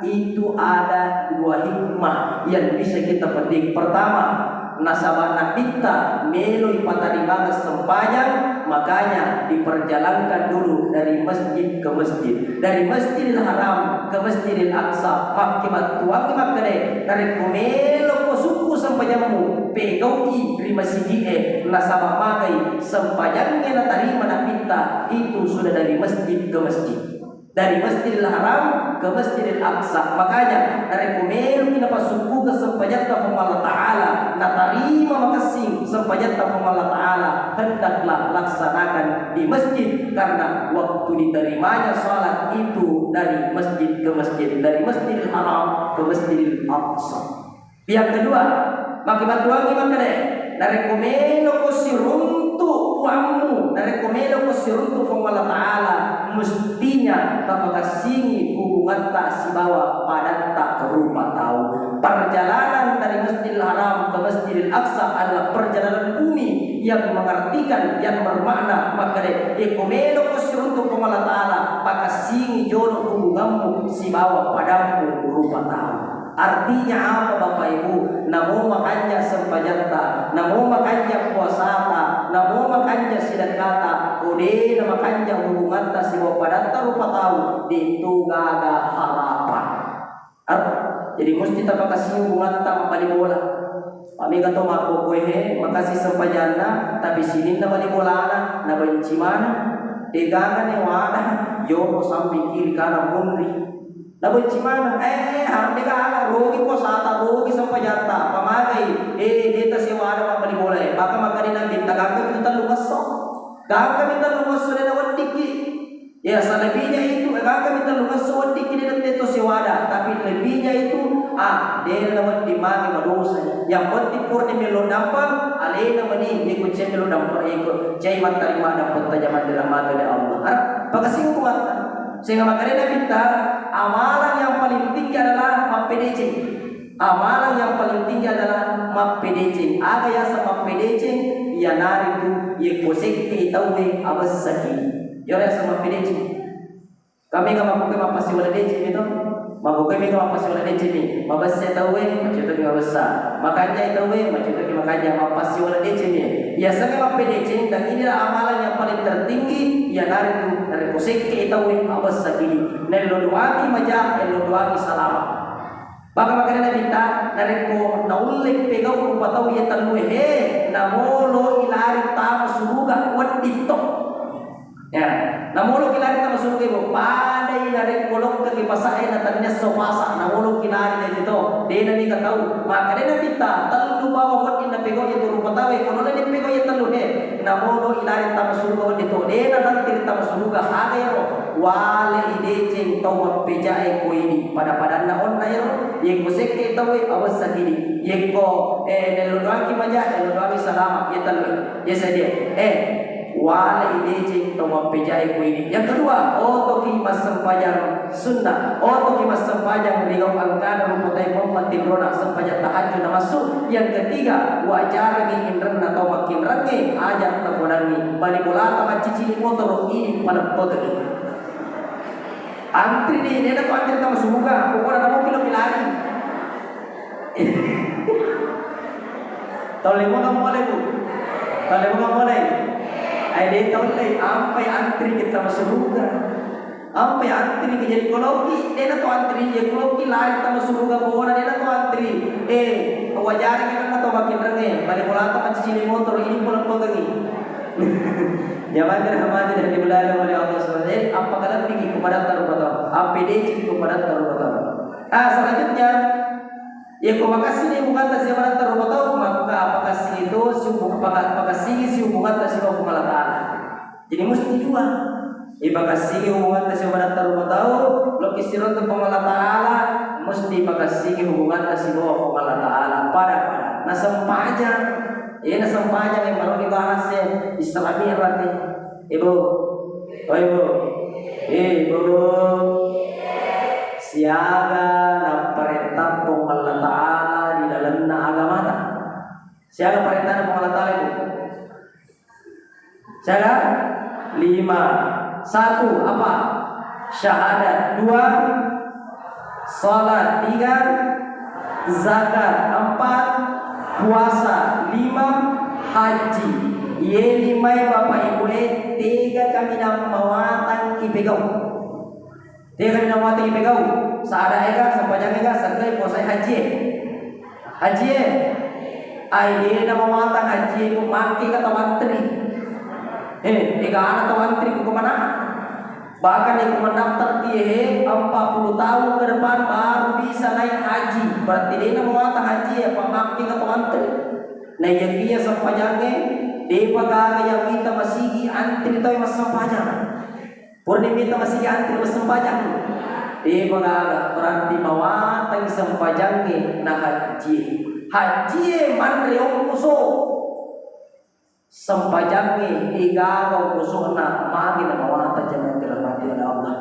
itu ada dua hikmah yang bisa kita petik. Pertama, nasaba Nabitta melo ipatarimangeng sempajang, makanya diperjalankan dulu dari masjid ke masjid, dari Masjidil Haram ke Masjidil Aqsa. Makkebattuangngi makkeda, narekko meloko sukku sempajammu, pegau'i ri masigi'e, nasaba magai sempajangnge natarima Nabitta itu sudah dari masjid ke masjid. Dari Masjidil Haram ke Masjidil Aqsa. Makanya, narekko meloki napasukkuka sempajatta Puang Allah Ta'ala, natarima makessing sempajatta Puang Allah Ta'ala, hendaklah laksanakan di masjid, karena waktu diterimanya salat itu dari masjid ke masjid, dari Masjidil Haram ke Masjidil Aqsa. Yang kedua, makkebattuangngi makkeda, narekko meloko siruntu puammu, narekko meloko siruntu Puang Allah Ta'ala, mestinya tapakassingi hubungatta sibawa padatta rupa tau. Perjalanan dari Masjidil Haram ke Masjidil Aqsa adalah perjalanan bumi yang mengartikan, yang bermakna makkeda, iko meloko siruntu Puang Allah Ta'ala, pakassingi jolo hubunganmu sibawa padammu rupa tau. Artinya apa, Bapak Ibu? Namo makanja sempajatta, namo makanja puasata, namo makanja sidekkata, ko de na makanja hubungatta sibawa padatta rupa tau, de to gaga harapan. Ar-, jadi musti tapakasing hubungatta mabbali bola. Pamega to makkokkoe he, makasing sempajanna, tapi sininna bali bolana, nabenci maneng. De gaga ne wada, yolo samping kiri kanan munri. Nabenci maneng, eh, harus degaga, rugi puasata, rugi sempajatta, pamagai, eh, deta sewada mabbali bola, eh, maka maka di Nabi, tagagga mi tellung esso, gagga mi tellung esso, dena weddikki, ya, selebihnya itu, eh, gagga mi tellung esso, weddikki, dena teto sewada, tapi lebihnya itu, ah, dena wedding magi madosa, yang penting purni melo dampeng, alena meni, iko cai melo dampeng, iko cai mattarima dampeng tajamang dirahmati oleh Allah. Harap, pakasing kuatta. Sehingga makanya Nabitta, amalan yang paling tinggi adalah mappedeceng. Amalan yang paling tinggi adalah mappedeceng. Aga yaseng mappedeceng? Iyanaritu yekko sekke tauwe abessaki. Iyaro yaseng mappedeceng. Kami ga mabbukai mappasiwala deceng mi to? Mabbukai mi ga mappasiwala deceng mi. Mabesse tauwe, maccetoki mabessa. Makanjai tauwe, maccetoki makanja, mappasiwala deceng mi. Yasengnge mappedeceng, dan inilah amalan yang paling tertinggi, iyanaritu narekko sekke tauwe, abessaki. Nello doaki maja, nello doaki salama. Maka makanya Nabitta, narekko naulle pegau rupa tau iya tellue, he, namolo ilari tama suruga, wedding to. Ya, namolo ilari tama suruga, ibu, padai narekko lokka Ri pasa'e na tania esso pasa', namoloki lari de' to. De' na niga tau. Makkedai Nabitta, tellu bawang wedding napegau iya tu rupa tauwe, ko nolai dipegau iya tellu de'. Namolo ilari tama suruga wedding to. De' na nanti ri tama suruga, aga ero? Wale i deceng tau mappeja'e ko idi. Pada-padanna onna ero. Yekko sekke tauwe, awessaki idi. Yekko, eh, nello doangki maja, nello doangi salama. Iya tellu. Iya sadia. Eh, Wale i deceng tau mappeja'e ko idi. Yang kedua, otoki massempajang sunnah, otoki massempajang ri gau engkana rupa tauwe mamma tinrona sempajang tahajud na massu. Yang ketiga, wajarangi inrenna tau makkinrengnge, aja' tapodangi. Bali bolata maccicili motoro, idi paleppekengngi. Antri ni, de' na to antri tama suruga, pokokna namoki lo milari. Taulle monga pole, Bu. Taulle monga pole. Ai de' taulle, ampai antri kita masuruga. Ampai antri ke jadi koloki, de' na to antri, ya koloki lari tama suruga pona, de' na to antri. Eh, wajari kita na to makin renge, bali bolata maccicili motoro, idi paleppekengngi. Jamaah dirahmati dan dimuliakan oleh Allah subhanahu wa taala. Eh, apa kalian bikin kepada taruh? Apa deceng kepada taruh? Ah, selanjutnya, Yekko makessini hubungatta sibawa badatta rupa tau, maka pakessingi to sihubu-, paka-, pakessingi sihubungatta sibawa Puang Allah Ta'ala. Jadi musti dua. Ipakessingi hubungatta sibawa badatta rupa tau, lokki sirontu Puang Allah Ta'ala, musti pakessingi hubungatta sibawa Puang Allah Ta'ala. Pada-pada. Nasempajang. Eh, nasempajang yang baru dibahas ya. Isra Mi'raj ya. Ibu. Oh, Ibu. Ibu. Siaga napparentang Puang Allah Ta'ala di dalamna agamata. Siaga parentana Puang Allah Ta'ala, Ibu? Siaga? Lima. Satu, apa? Syahadat. Dua, salat. Tiga, zakat. Empat, puasa. Lima, haji. Ye limae Bapak Ibu e, tega kaminang mawatang ipegau. Tega kaminang mawatang ipegau. Sahada ega, sempajang ega, saggai, puasa, haji e. Haji e. Ai, de' na mawatang haji e, ko makke ka tau antri. Eh, ega ana tau antri ko mana? Bahkan yang mendaftar ki, eh, empat puluh tahun ke depan baru bisa naik haji. Berarti de' na mawatang haji e, apa makke ka tau antri. Naiyakiya sempajangnge, de'pa gaga yang wita masigi antri tau massempajang. Purani mita masigi antri massempajang. De'pa gaga, berarti mawatang sempajangnge na haji. Haji e manre ongkoso. Sempajangnge de'gaga ongkosona, magi na mawatang, jamaah dirahmati oleh Allah.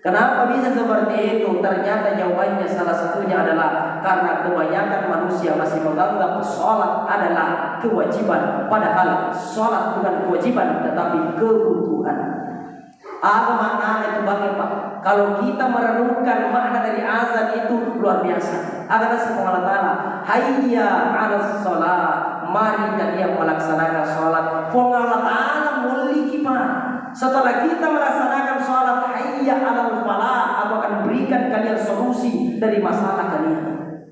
Kenapa bisa seperti itu? Ternyata jawabannya salah satunya adalah karena kebanyakan manusia masih menganggap sholat adalah kewajiban, padahal sholat bukan kewajiban, tetapi kebutuhan. Aga maknana itu, Bang, Pak? Kalau kita merenungkan makna dari azan itu luar biasa. Aga naseng Puang Allah Ta'ala, "Hayya 'alas shalah, mari kalian melaksanakan sholat." Puang Allah Ta'ala mulliki, Pak. Setelah kita melaksanakan sholat, "Hayya 'alal falah," aku akan berikan kalian solusi dari masalah kalian.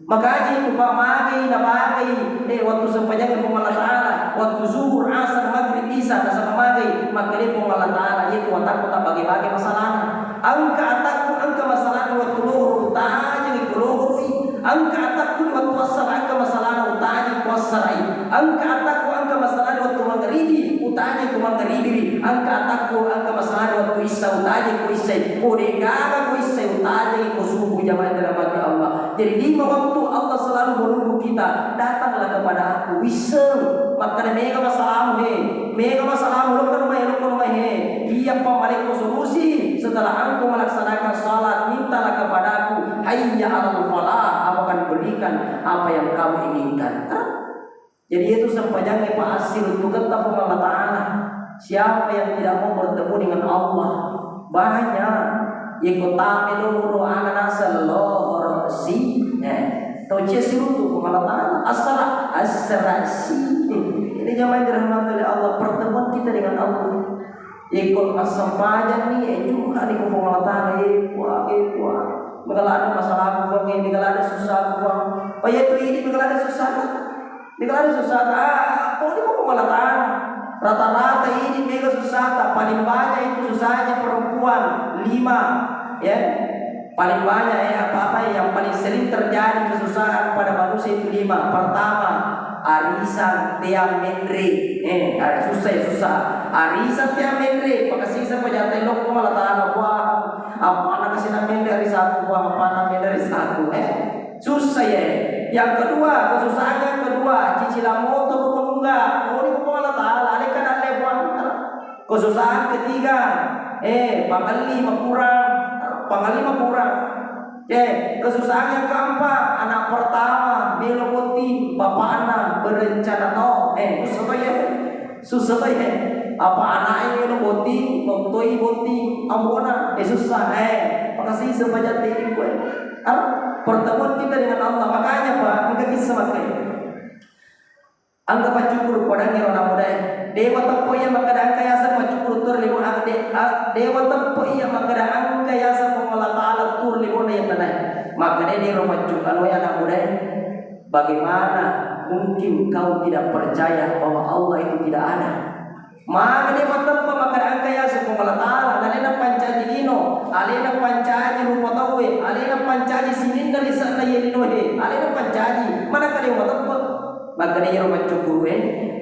Makanya itu, Pak, magai na bagai, eh, waktu sempajangnge Puang Allah Ta'ala, waktu zuhur, asar, maghrib, isya, nasaba magai, makkedai Puang Allah Ta'ala, iya tu atakku tabage-bage masalahna. Engka atakku, engka masalahna waktu lohoro, utajengi ko lohoroi. Engka atakku waktu asar, engka masalahna, utajengi ko asarai. Engka atakku, engka masalahna waktu mangaribi, utajengi ko mangaribi. Engka atakku, engka masalahna waktu isya, utajengi ko isya. Ko de'gaga ko isya, utajengi ko subuh, jamaah dirahmati Allah. Jadi lima waktu Allah selalu menunggu kita, "Datanglah kepada Aku, wisseng." Makkeda, "Mega masalahmu, he, mega masalahmu, lokka rumah, lokka rumah, he. Iyapa malekko solusi, setelah engkau melaksanakan salat, mintalah kepadaku, hayya 'alal falah, Aku akan berikan apa yang kamu inginkan." Jadi itu sempajangnge, Pak, assiruntuketta Puang Allah Ta'ala. Siapa yang tidak mau bertemu dengan Allah? Banyak. Yeko tame lohoro, aga naseng lohoro si. Eh, tau cia siruntu Puang Allah Ta'ala. Assara, assara si. Ini jamaah dirahmati oleh Allah, pertemuan kita dengan Allah. Iko massempajang ni, eh, curhat ni ko Puang Allah Ta'ala, eh, Puang, eh, Puang. Mega ladde masalahku, Puang, eh, mega ladde susahku, Puang. Pa iya tu idi mega ladde susahta. Mega ladde susahta. Ah, pole ko Puang Allah Ta'ala. Rata-rata idi mega susahta, paling banyak itu susahnya perempuan, lima, ya. Paling banyak, eh, apa-apa yang paling sering terjadi kesusahan pada manusia itu lima. Pertama, arisan tea menre. Eh, ari-, susah ya, susah. Arisan tea menre, pakasisa pajatai lokko Allah Ta'ala, wah, apa anak kasih menre hari Sabtu, wah, apa anak menre hari Sabtu, eh. Susah ya. Yang kedua, kesusahan yang kedua, cicilan motor, rumah nungga. Oh, ini Allah Ta'ala, aleka dalle, wah. Kesusahan ketiga, eh, pangelli makurang, pangelli makurang. Eh, kesusahan yang keempat, anak pertama, melo botting, bapakna berencana to. Eh, susah to ya. Susah to ya. Apa anaknya melo botting, mattoi botting, ambona. Eh, susah. Eh, makasih sepanjang ini gue. Ar-, pertemuan kita dengan Allah. Makanya, Pak, engka kisah makanya. Engka paccukkuru podangngi ro anak mudae. Dewa teppo iya makkeda engka yaseng paccukkuru tur limo, ah, de-, ah, dewa teppo iya makkeda engka yaseng Puang Allah Ta'ala tur limona iya tanae. Makkeda de ro paccukkuru anak mudae. Bagaimana mungkin kau tidak percaya bahwa Allah itu tidak ada? Maga de mateppa makkeda engka yaseng Puang Allah Ta'ala, nalena pancaji lino, alena pancaji rupa tauwe, alena pancaji sininna lise'na iye linoe, alena pancaji, manakka de mateppa. Makkeda iyaro paccukkuru e,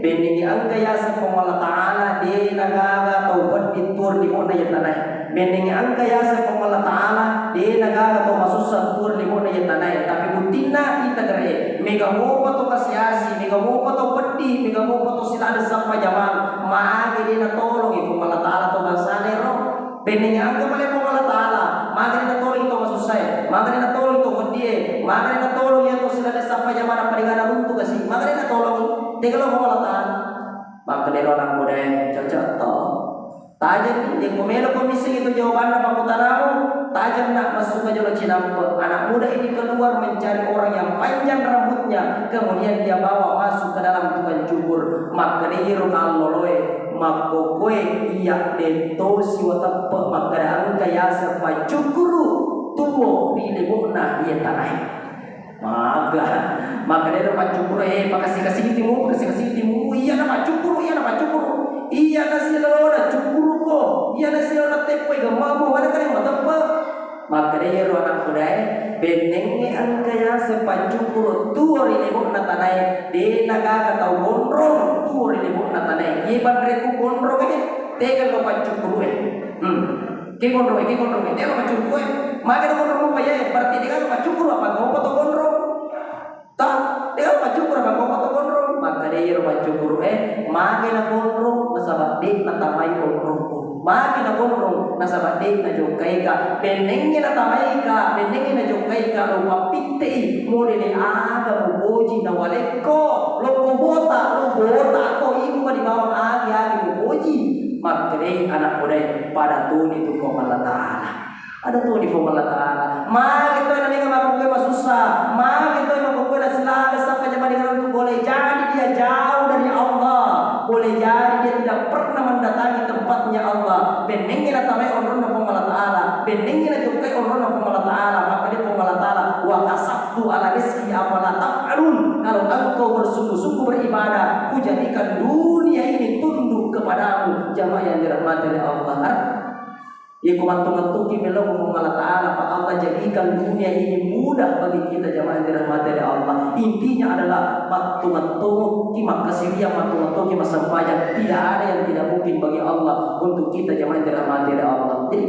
bennengngi engka yaseng Puang Allah Ta'ala, de nagaga tau pedding tuo ri limo'na iye tanae. Bennengngi engka yaseng Puang Allah Ta'ala, de nagaga tau masussa tuo ri limo'na iye tanae. Tapi buttinna ita gere, mega mopa to kasi-asi, mega mopa to peddi, mega mopa to siladde sappa jamang, magi de natolongi Puang Allah Ta'ala to bangsana ero. Bennengngi engka pale Puang Allah Ta'ala, magi de natolongi to masussae, magi de natolongi to peddie, magi de natolongi to siladde sappa jamang, pada gana runtu kasi, magi de natolongi, tega lo Puang Allah Ta'ala. Makkedaro anak mudae, cocok to. Tajeng, de ko melo ko missengi tu jawabanna pakkutanamu, tajeng nak massuka jolo cinampe. Anak muda ini keluar mencari orang yang panjang rambutnya, kemudian dia bawa masuk ke dalam tukang cukur. Makkedaro kalloloe, makkokoe iya de tosi wateppe makkeda engka yaseng paccukkuru tuo ri lebo'na iye tanae. Maga, makkedaro paccukkuru e, pakasi-kasi timu, pakasi-kasi timu, iyana paccukkuru, iyana paccukkuru, iyana silolona cukkuruko, iyana silolona teppoi gemmamu, mana kare mateppe. Makkedaro anak mudae, bennengnge engka yaseng paccukkuru tuo ri lebo'na tanae, de nagaga tau gondrong tuo ri lebo'na tanae. Iye banreku gondrong e, tega lo paccukkuru e. Hmm. Ke gondrong e, ke gondrong e, tega lo paccukkuru e. Magi lo gondrong e, berarti tega lo paccukkuru apa kau pato gondrong? Ta, de paccukkuru apa kau pato gondrong? Makkeda iyaro paccukkuru e, magi na gondrong nasaba de natamai onrongku. Magi na gondrong nasaba de najokkaika. Bennengnge natamaika, bennengnge najokkaika, lo pappittei modele aga mupoji nawalekko. Lokko bota, lo bota ko iku mani bawang agi-agi mupoji. Makkedai anak mudae, pada toni tu Puang Allah Ta'ala. Ada toni Puang Allah Ta'ala. Magi toi na mega makkukue masussa, magi toi makkukue na silaga sappa jamang dengan untuk boleh jadi dia jauh dari Allah, boleh jadi dia tidak pernah mendatangi tempatnya Allah. Bennengngi natamai onronna Puang Allah Ta'ala, bennengngi najokkai onronna Puang Allah Ta'ala, maka dia Puang Allah Ta'ala, wa kasaftu ala rizki afala taf'alun. Kalau engkau bersungguh-sungguh beribadah, kujadikan dunia ini tunduk kepadamu. Jamaah yang dirahmati oleh Allah. Iya, ko matto-mattoki melo ko Puang Allah Ta'ala, Pak Allah jadikan dunia ini mudah bagi kita, jamaah yang dirahmati oleh Allah. Intinya adalah matto-mattoki makkasiriang, matto-mattoki massempajang. Tidak ada yang tidak mungkin bagi Allah untuk kita, jamaah yang dirahmati oleh Allah. Jadi,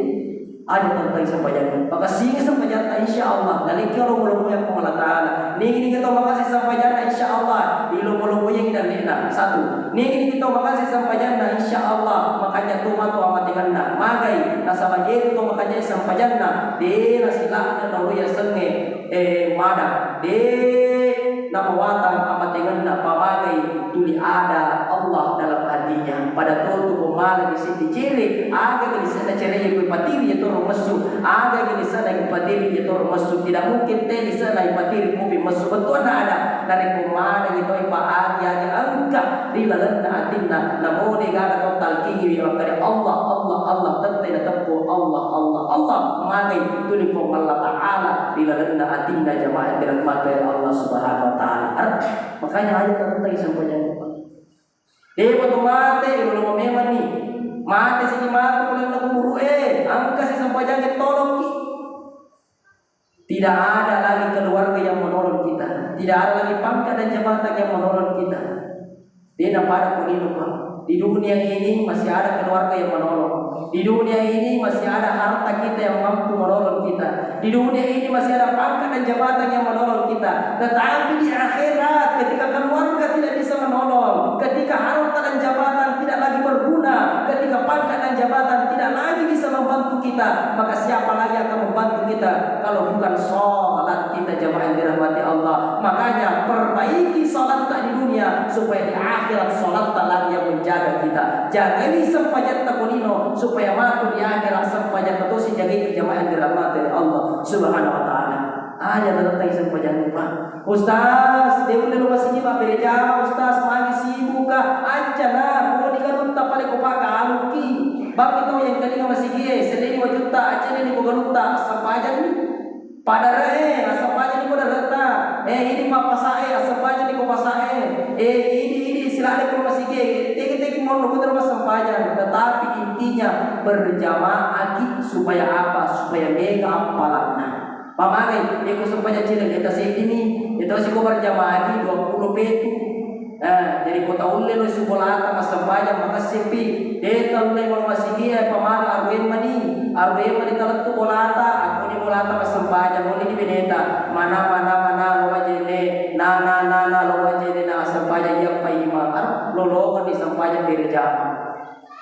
aja tentang sempajang. Pakasini sempajang, insya Allah. Nalengki lomo-lomo yang Puang Allah Ta'ala. Nigi-nigi tau makasi sempajanna, insya Allah, ilomo-lomoiyangngi dalle'na. Satu. Nigi-nigi tau makasi sempajanna, insya Allah, makanja tu matu amatengenna. Magai, nasaba yetu tau makanja sempajanna, de nasila'na naulu yasengnge, eh, mada. De namawatang amatengenna, pamagai tuli ada Allah dalam hatinya. Pada to tu pemala di sini ciri, aga di sana ciri yang patiri ya toro messu. Aga gini sana ipatiri iya toro messu, tidak mungkin teli sana ipatiri kopi messu, bettuanna ada. Narekko manengi toi pa agi-agi engka ri lalenna atinna, namo degaga tau talkingiwi makkeda Allah, Allah, Allah, tette nateppu Allah, Allah, Allah, magai tuli Puang Allah Ta'ala ri lalenna atinna, jamaah yang dirahmati oleh Allah Subhanahu wa Ta'ala. Makanya aja tentang sempajang. Depa to mate, ilomo memanni. Mate sini matu kulenna kuburu e, engka si sempajangnge tolokki. Tidak ada lagi keluarga yang menolong kita. Tidak ada lagi pangkat dan jabatan yang menolong kita. Dena pada ko lino, Pak. Di dunia ini masih ada keluarga yang menolong. Di dunia ini masih ada harta kita yang mampu menolong kita. Di dunia ini masih ada pangkat dan jabatan yang menolong kita. Tetapi di akhirat, ketika keluarga tidak bisa menolong, ketika harta dan jabatan tidak lagi berguna, ketika pangkat dan jabatan tidak lagi bisa membantu kita, maka siapa lagi akan membantu kita kalau bukan sholat kita, jamaah yang dirahmati Allah? Makanya perbaiki sholatta di dunia supaya di akhirat sholatta lagi yang menjaga kita. Jagai sempajatta ko lino supaya matu di akhirat sempajatta tosi jagai, jamaah yang dirahmati Allah Subhanahu wa Ta'ala. Aja tetap sempajangnge, Pak. Ustaz, de' ulle lo masigi mabbere jama, Ustaz, magi sibuk ka. Aja na, ko ni galutta pale ko pagaluki. Bang itu yang tadi nggak masigi, eh, seleni wajutta, aja ni ko galutta, sempajanni. Pada re, eh, assempajanni ko daretta. Eh, ini pa pasae, assempajanni ko pasae. Eh, ini, ini, silade ko masigi, eh, tegi-tegi monno ko terus sempajang. Tetapi intinya berjamaah ki supaya apa? Supaya mega appalanna. Pamagai, iko sempajang cileng, eta seddini, eta siko berjamaah ki dua puluh petu. Nah, jadi ko taulle lo su bolata massempajang, makessippi. De taulle lo masigie, pamaga aruemmani, aruemmani talettu bolata, akkuni bolata massempajang, olli ni beneta, mana, mana, mana, lo wajene, na, na, na, na, lo wajene, na, sempajang iya paimang, ar, lolongeng ni sempajang berjamaah.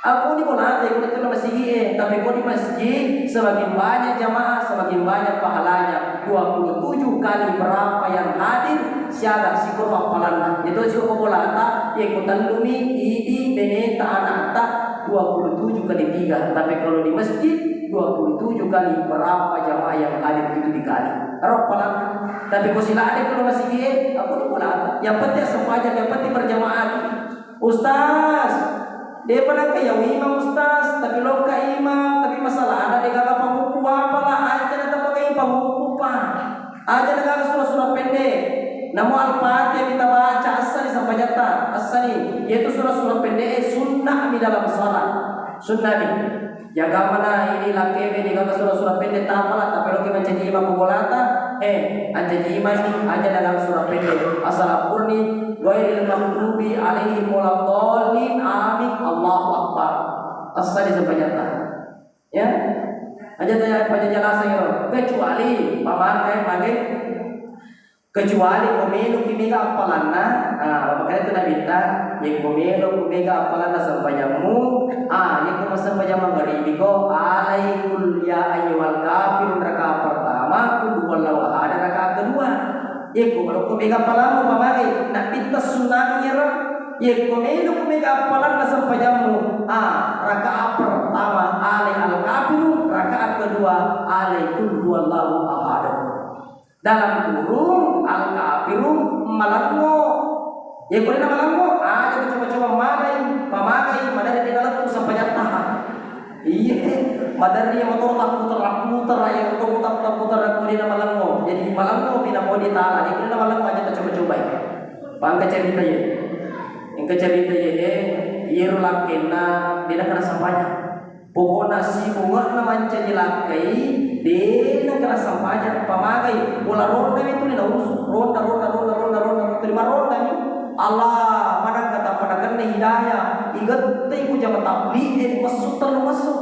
Aku ni bolata, aku tu masigi, eh, tapi ko di masjid, semakin banyak jamaah, semakin banyak pahalanya. Dua puluh tujuh kali berapa yang hadir, siaga sikoro appalanna. Itu sikoro bolata, ya ku tellumi, idi, beneta, anakta, dua puluh tujuh kali tiga. Tapi kalau di masjid, dua puluh tujuh kali berapa jamaah yang hadir itu dikali. Ero appalanna. Tapi ko silade kalau masigi, eh, aku tu bolata. Yang penting sempajang, yang penting berjamaah. Ustaz, depa nengka yau imang Ustaz, tapi lokka imang, tapi masalahna degaga pamuku apa lah, aja na tapakai pamuku pa. Aja na gaga surah-surah pendek. Namo Al-Fatihah kita baca, assani sampajatta, assani. Yaitu surah-surah pendek, eh, sunnah di dalam salat. Sunnah ni. Jaga mana ini lakkewe degaga surah-surah pendek tapala, tapi loki mancaji imang pembolata, eh, ancaji imang ni, aja dalam surah pendek. Asal ampurni, ghairil maghdubi alaihim waladdallin, amin, Allahu Akbar. Assani sempajatta. Ya. Aja tanya pada jelasan ya. Kecuali pamakai, pakai Kecuali ko meloki mega appalanna, ah, makanya tu Nabitta, yekko melo ko mega appalanna sempajammu, ah, yekko massempajang mangaribi ko, alai kul ya ayyuhal kafirun rakaat pertama, kul huwallahu ahad rakaat kedua. Yekko melo ko mega appalanmu pamagai, Nabitta sunnah iyaro. Yekko melo ko mega appalanna sempajammu, ah, rakaat pertama alai al kafirun, rakaat kedua alai kul huwallahu ahad. Dalam kurung, al-kafirun, malengngo. Iya, ko dena malengngo, aja tu coba-coba malai, pamagai, maderri dena lettu sempajatta. Iya, maderri iya motoro tapputer-tapputer, iya motoro tapputer-tapputer, ko dena malengngo. Jadi malengngo pi napau di tala, iya ko dena malengngo aja tu coba-coba. Pangka cerita iya. Engka cerita iya, eh, iyaro lakkenna, dena kena sempajang. Pokokna sibunge'na mancaji lakkai, dena kena sempajang, pamagai, bola ronda mi tuli nausu, ronda, ronda, ronda, ronda, ronda, tuli marronda mi. Allah, manakka tappa nakenna hidayah, igettei ku jama tabligh, eh, massu tellu ngesso.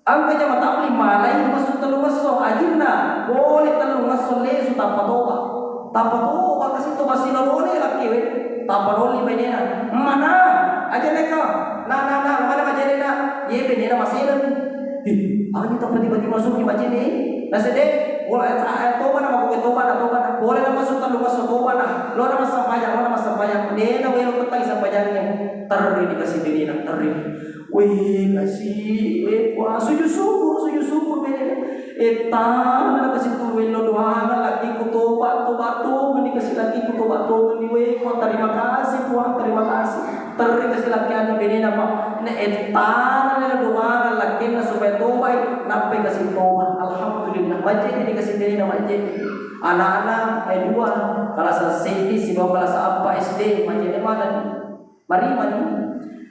Engka jama tabligh malai massu tellu ngesso, akhirna pole tellu ngesso lesu tappa toba. Tappa toba kasi toba silolone lakkewe. Tappa nolli bainena. Mana? Aja neka. Na, na, na, mana majenena? Ye benena maseneng. Ih, ani tappa tiba-tiba masuk ki majene. Nasede, wala, eh, toba na, mako toba na, toba na. Pole na masuk tellu masuk toba na. Lo na massempajang, lo na massempajang. Dena welo tetai sempajangnge. Terri dikasi benena, terri. Weh, kasi, weh, puang, sujud syukur, sujud syukur, bene. Eh, tana kasi tulu elo doangan laki ku toba, toba, toba, ni kasi laki ku toba, toba, ni weh, puang, terima kasih, puang, terima kasih. Terima kasih laki anu bene nama, ne, eh, tana elo doangan laki na supaya toba, eh, nape kasi toba. Alhamdulillah, majeni ni kasi bene nama majeni. Anak-anak, eh, dua, kelas seddi, sibawa kelas empat S D, majeni mana ni? Mari, mari.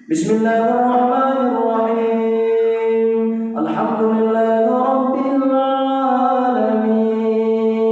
Bismillahirrahmanirrahim. Alhamdulillahirabbil alamin.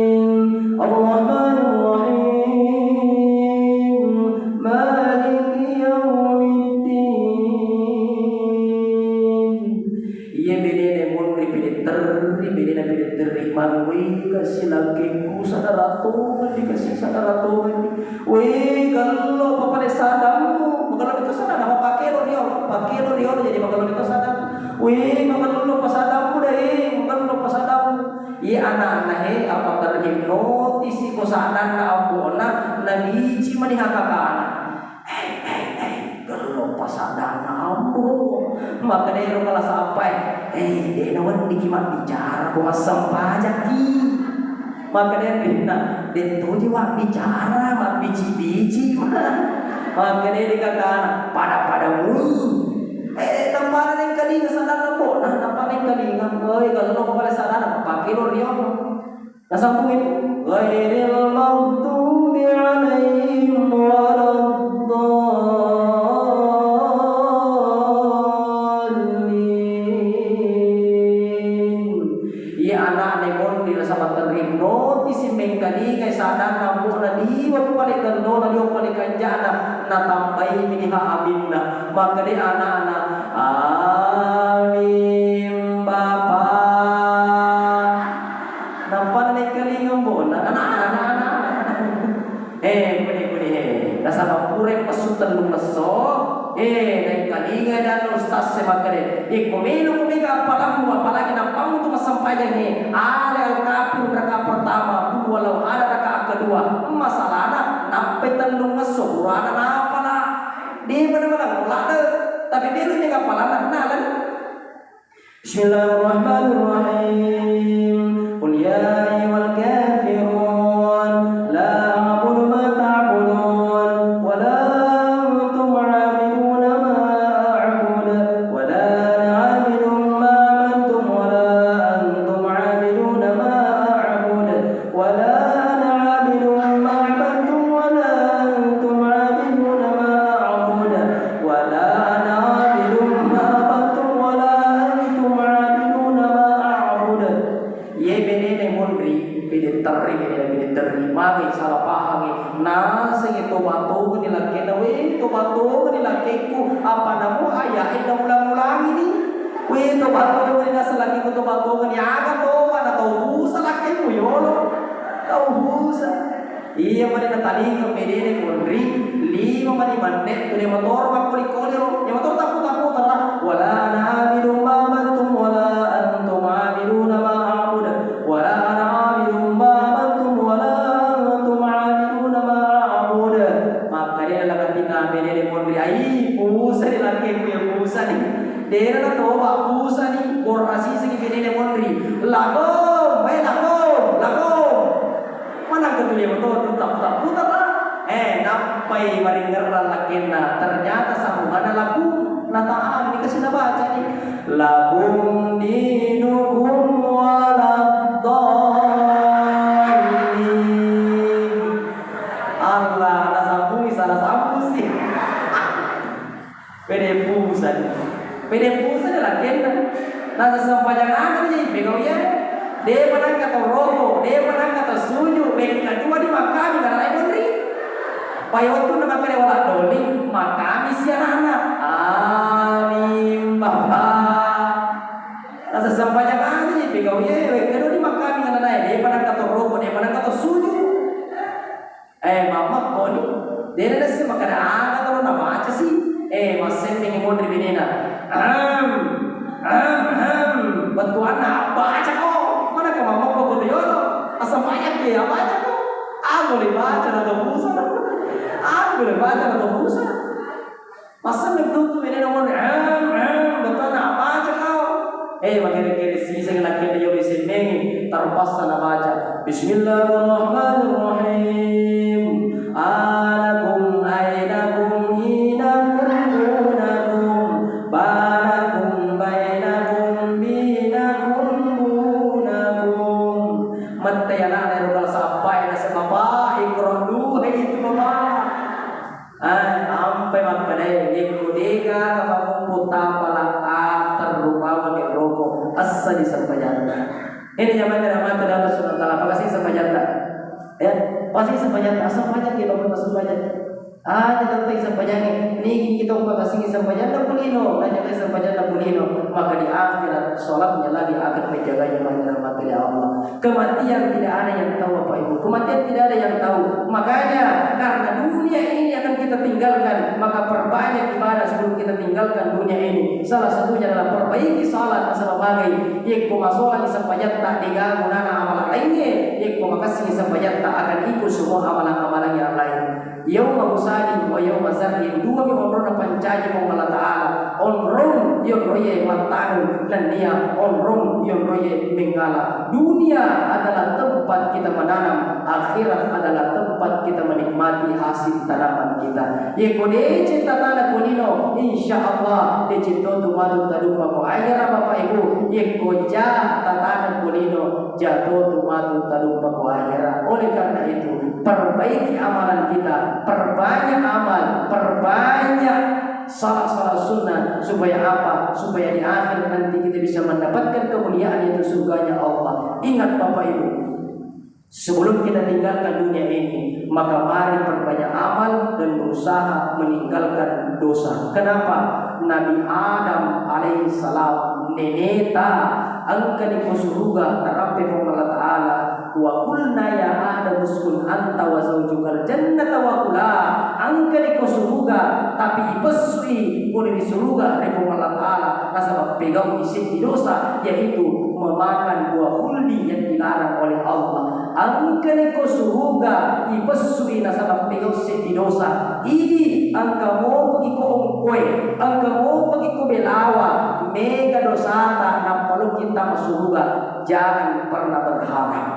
Sadara tongeng, dikasih sadara tongeng. Wé, gallo papale sadammu, magallo itu sadar, apa pakai lo rio, pakai lo rio, jadi magallo itu sadar. Wé, magallo pasadammu deh, magallo pasadammu. Iya anak-anak he, apa terhipnotis ko sadanna ambo'na, nabici mani hakakana. Eh, eh, eh, gello pasadanna ambo. Makkedai ro kala sappai, eh, de' naweddiki mabbicara ko massempajakki. Makkedai rinna, de' toji wabbicara, mabbici-bici. Makkedai ri kakana, pada-pada mui. Eh, tampana nengkalinga sadanna ambo, nah, tampana nengkalinga. Oi, gello ko pale sadanna, pakai lo rio. Nasambung ini, ghairil maghdubi alaihim waladdallin. Iya ana'na monri nasaba terhipnotis mengkalingai sadanna ambo'na liwa pale gellona, liwa pale kanja'na, natambai mini ha aminna. Makkedai ana'na, "Amin, Bapak." Nappa naengkalinga ambo'na, anak-anak, anak-anak. Eh, kuni, kuni, eh. Nasaba purai messu tellung esso, eh, naengkalinga danno ustaz e makkeda, eh, ko melo ko mega appalammu, apalagi nappammu tu massempajang, eh, ale Al-Kafirun rakaat pertama, Qul huwallahu ahad rakaat kedua. Masalahna, nappai tellung esso, Qur'ana napala. Di mana-mana, ladde. Tapi melo mega appalanna, nalani. Bismillahirrahmanirrahim. Qul ya ayyuhal kafirun, la a'budu ma ta'budun, wa la antum 'abiduna ma a'bud, wa la ana 'abidun ma 'abadtum, wa la antum 'abiduna ma a'bud. ولا أنا عابد ما عبدتم ولا أنتم عابدون ما أعبد ولا أنا عابد ما عبدتم ولا أنتم عابدون ما أعبد. Iye benene monri, pede terri, benene pede terri. Magi salah pahangi. Nasengi toba tongeni lakkenna, we, toba tongeni lakkekku. Apa namo ayae naulang-ulangi ni? We, toba tongeni naseng lakkekku, toba tongeni. Aga toba na tau busa lakkekku yolo. Tau busa. Iya mani natalinga medene monri, lima mani manne, tuli motoro makkoli-koli ro. Iya motoro tapu-tapu tara. Wala ana abidum ma abattum wala antum abiduna ma a'bud. Wala ana abidum ma abattum wala antum abiduna ma a'bud. Makkedai lagatinna medene monri, ai, busa ni lakkekku, iya busa ni. Dena natoba, busa ni, gorra siseng ni medene monri. Lako, mai lako, lako. Manakko tuli mato tu tap-, tapputa ta? Eh, nappai maringerrang lakkenna. Ternyata sambunganna lakum. Nata'ani kasi nabaca ni. Lakum dinukum waladdallin. Allah, nasambungi salah sambung sih. Pede pusani. Pede pusani lakkenna. Naseng sempajang aga ni pegau iya. De manangka tau roko, de manangka tau suju, wekka dua di makami narae monri. Pai wettunna makkeda wala doli, makami si anakna. Amin, Bapak. Naseng sempajang aga ni pegau iya, wekka dua di makami narae, de manangka tau roko, de manangka tau suju. Eh, mammakko ni. Dena nasi makkeda aga taro nabaca si. Eh, massenning monri benena. Ahem. Ahem, ahem. Bettuanna baca ko. Mana ke mammakko ko yolo? Asal banyak ya baca ko. Aku le baca na to busa. Aku le baca na to busa. Masseng tuttu bene nomor, em, em, bettuanna abaca kau. Eh, makere-kere siseng lakkenna yolo isemmengi, terpaksa nabaca. Bismillahirrahmanirrahim. Alakum ainakum inakum unakum banakum bainakum binakum bunakum. Mette anakna ero kala sappai naseng bapak, ikro duhe itu bapak. Ah, ampai makkedae, yekko degaga famuppu tapala, ah, terrupawani roko, essani sempajatta. Ini jamaah dirahmati oleh Allah Subhanahu wa Ta'ala, pakasi sempajatta. Ya, pakasi sempajatta, sempajang kita pun sempajatta. Aja tentang sempajangnge, nigi kita umpakassingi sempajanna pulino, najagai sempajanna pulino, maka di akhirat salatnya lagi akan menjaganya, maka rahmati Allah. Kematian tidak ada yang tahu, Bapak Ibu. Kematian tidak ada yang tahu. Makanya, karena dunia ini akan kita tinggalkan, maka perbanyak ibadah sebelum kita tinggalkan dunia ini. Salah satunya adalah perbaiki salat, nasaba magai, yekko masolangi sempajatta, degaga gunana amalan lainnya, yekko makassingi sempajatta, akan ikut semua amalan-amalan yang lain. Yauma husadin wa yauma zar'in, duami onronna pancaji Puang Allah Ta'ala. Onrong yonroie mattanu, nennia onrong yonroie mengngala. Dunia adalah tempat kita menanam, akhirat adalah tempat kita menikmati hasil tanaman kita. Yeko deceng tatana ko lino, insya Allah deceng to tu matu taduppa ko akhira, Bapak Ibu. Yeko ja tatana ko lino, ja to tu matu taduppa ko akhira. Oleh karena itu, perbaiki amalan kita, perbanyak amal, perbanyak salat-salat sunnah. Supaya apa? Supaya di akhir nanti kita bisa mendapatkan kemuliaan, yaitu surganya Allah. Ingat, Bapak Ibu, sebelum kita tinggalkan dunia ini, maka mari perbanyak amal dan berusaha meninggalkan dosa. Kenapa? Nabi Adam alaihissalam, neneta, engkani ko suruga, narampe Puang Allah Ta'ala, "Wa qulna ya Adam uskun anta wa zaujukal jannata wa kula." Engkani ko suruga, tapi ipessui pole ri suruga ri Puang Allah Ta'ala, nasaba pegau'i seddi dosa, yaitu memakan buah khuldi yang dilarang oleh Allah. Engkani ko suruga ipessui nasaba pegau seddi dosa. Idi engka mopaki ko ongkoe, engka mopaki ko belawa, mega dosata, nappa lokki tama suruga. Jangan pernah berharap.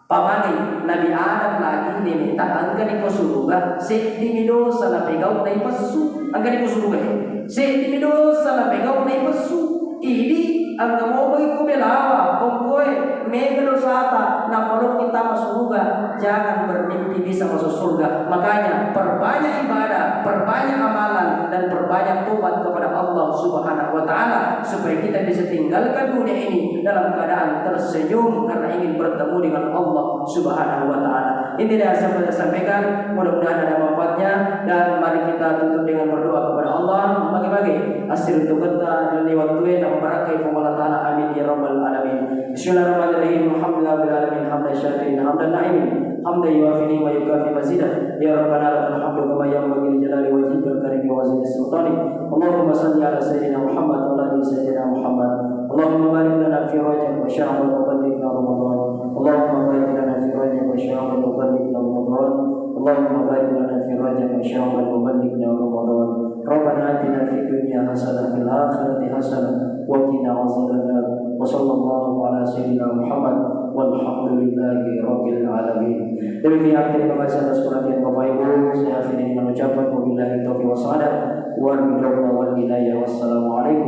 Pamani Nabi Adam lagi neneta engkani ko suruga, seddimi dosa napegau naipessu. Engkani ko suruga, eh. Seddimi dosa napegau naipessu. Idi engka mopa ko belawa, ongkoe, mega dosata, nappa lokki tama suruga. Jangan bermimpi bisa masuk surga. Makanya perbanyak ibadah, perbanyak amalan, dan perbanyak tobat kepada Allah Subhanahu wa Ta'ala supaya kita bisa tinggalkan dunia ini dalam keadaan tersenyum karena ingin bertemu dengan Allah Subhanahu wa Ta'ala. Ini yang saya sampaikan, mudah-mudahan ada manfaatnya, dan mari kita tutup dengan berdoa kepada Allah. Bagi-bagi asir untuk kita dan lewat tuwe dan barakai Allah Ta'ala. Amin ya rabbal alamin. Bismillahirrahmanirrahim. Alhamdulillahirabbil alamin. Hamdan syakirin, hamdan na'imin. Hamdan yuwafi ni'mahu wa yukafi mazidah. Ya Rabbana lakal hamdu kama yanbaghi li jalali wajhikal karimi wa azimi sultanik. Allahumma salli ala Sayyidina Muhammad wa ala ali Sayyidina Muhammad. Allahumma barik lana fi Rajab wa Sya'ban wa ballighna Ramadan. Allahumma barik lana fi Rajab wa Sya'ban wa ballighna Ramadan. Allahumma barik lana fi Rajab wa Sya'ban wa ballighna Ramadan. Rabbana atina fid dunya hasanah wa fil akhirati hasanah wa qina azabannar. Wa sallallahu ala Sayyidina Muhammad walhamdulillahi rabbil alamin. Demikian, terima kasih atas perhatian Bapak Ibu. Saya akhiri dengan ucapan wabillahi taufiq was hidayah. Wassalamualaikum.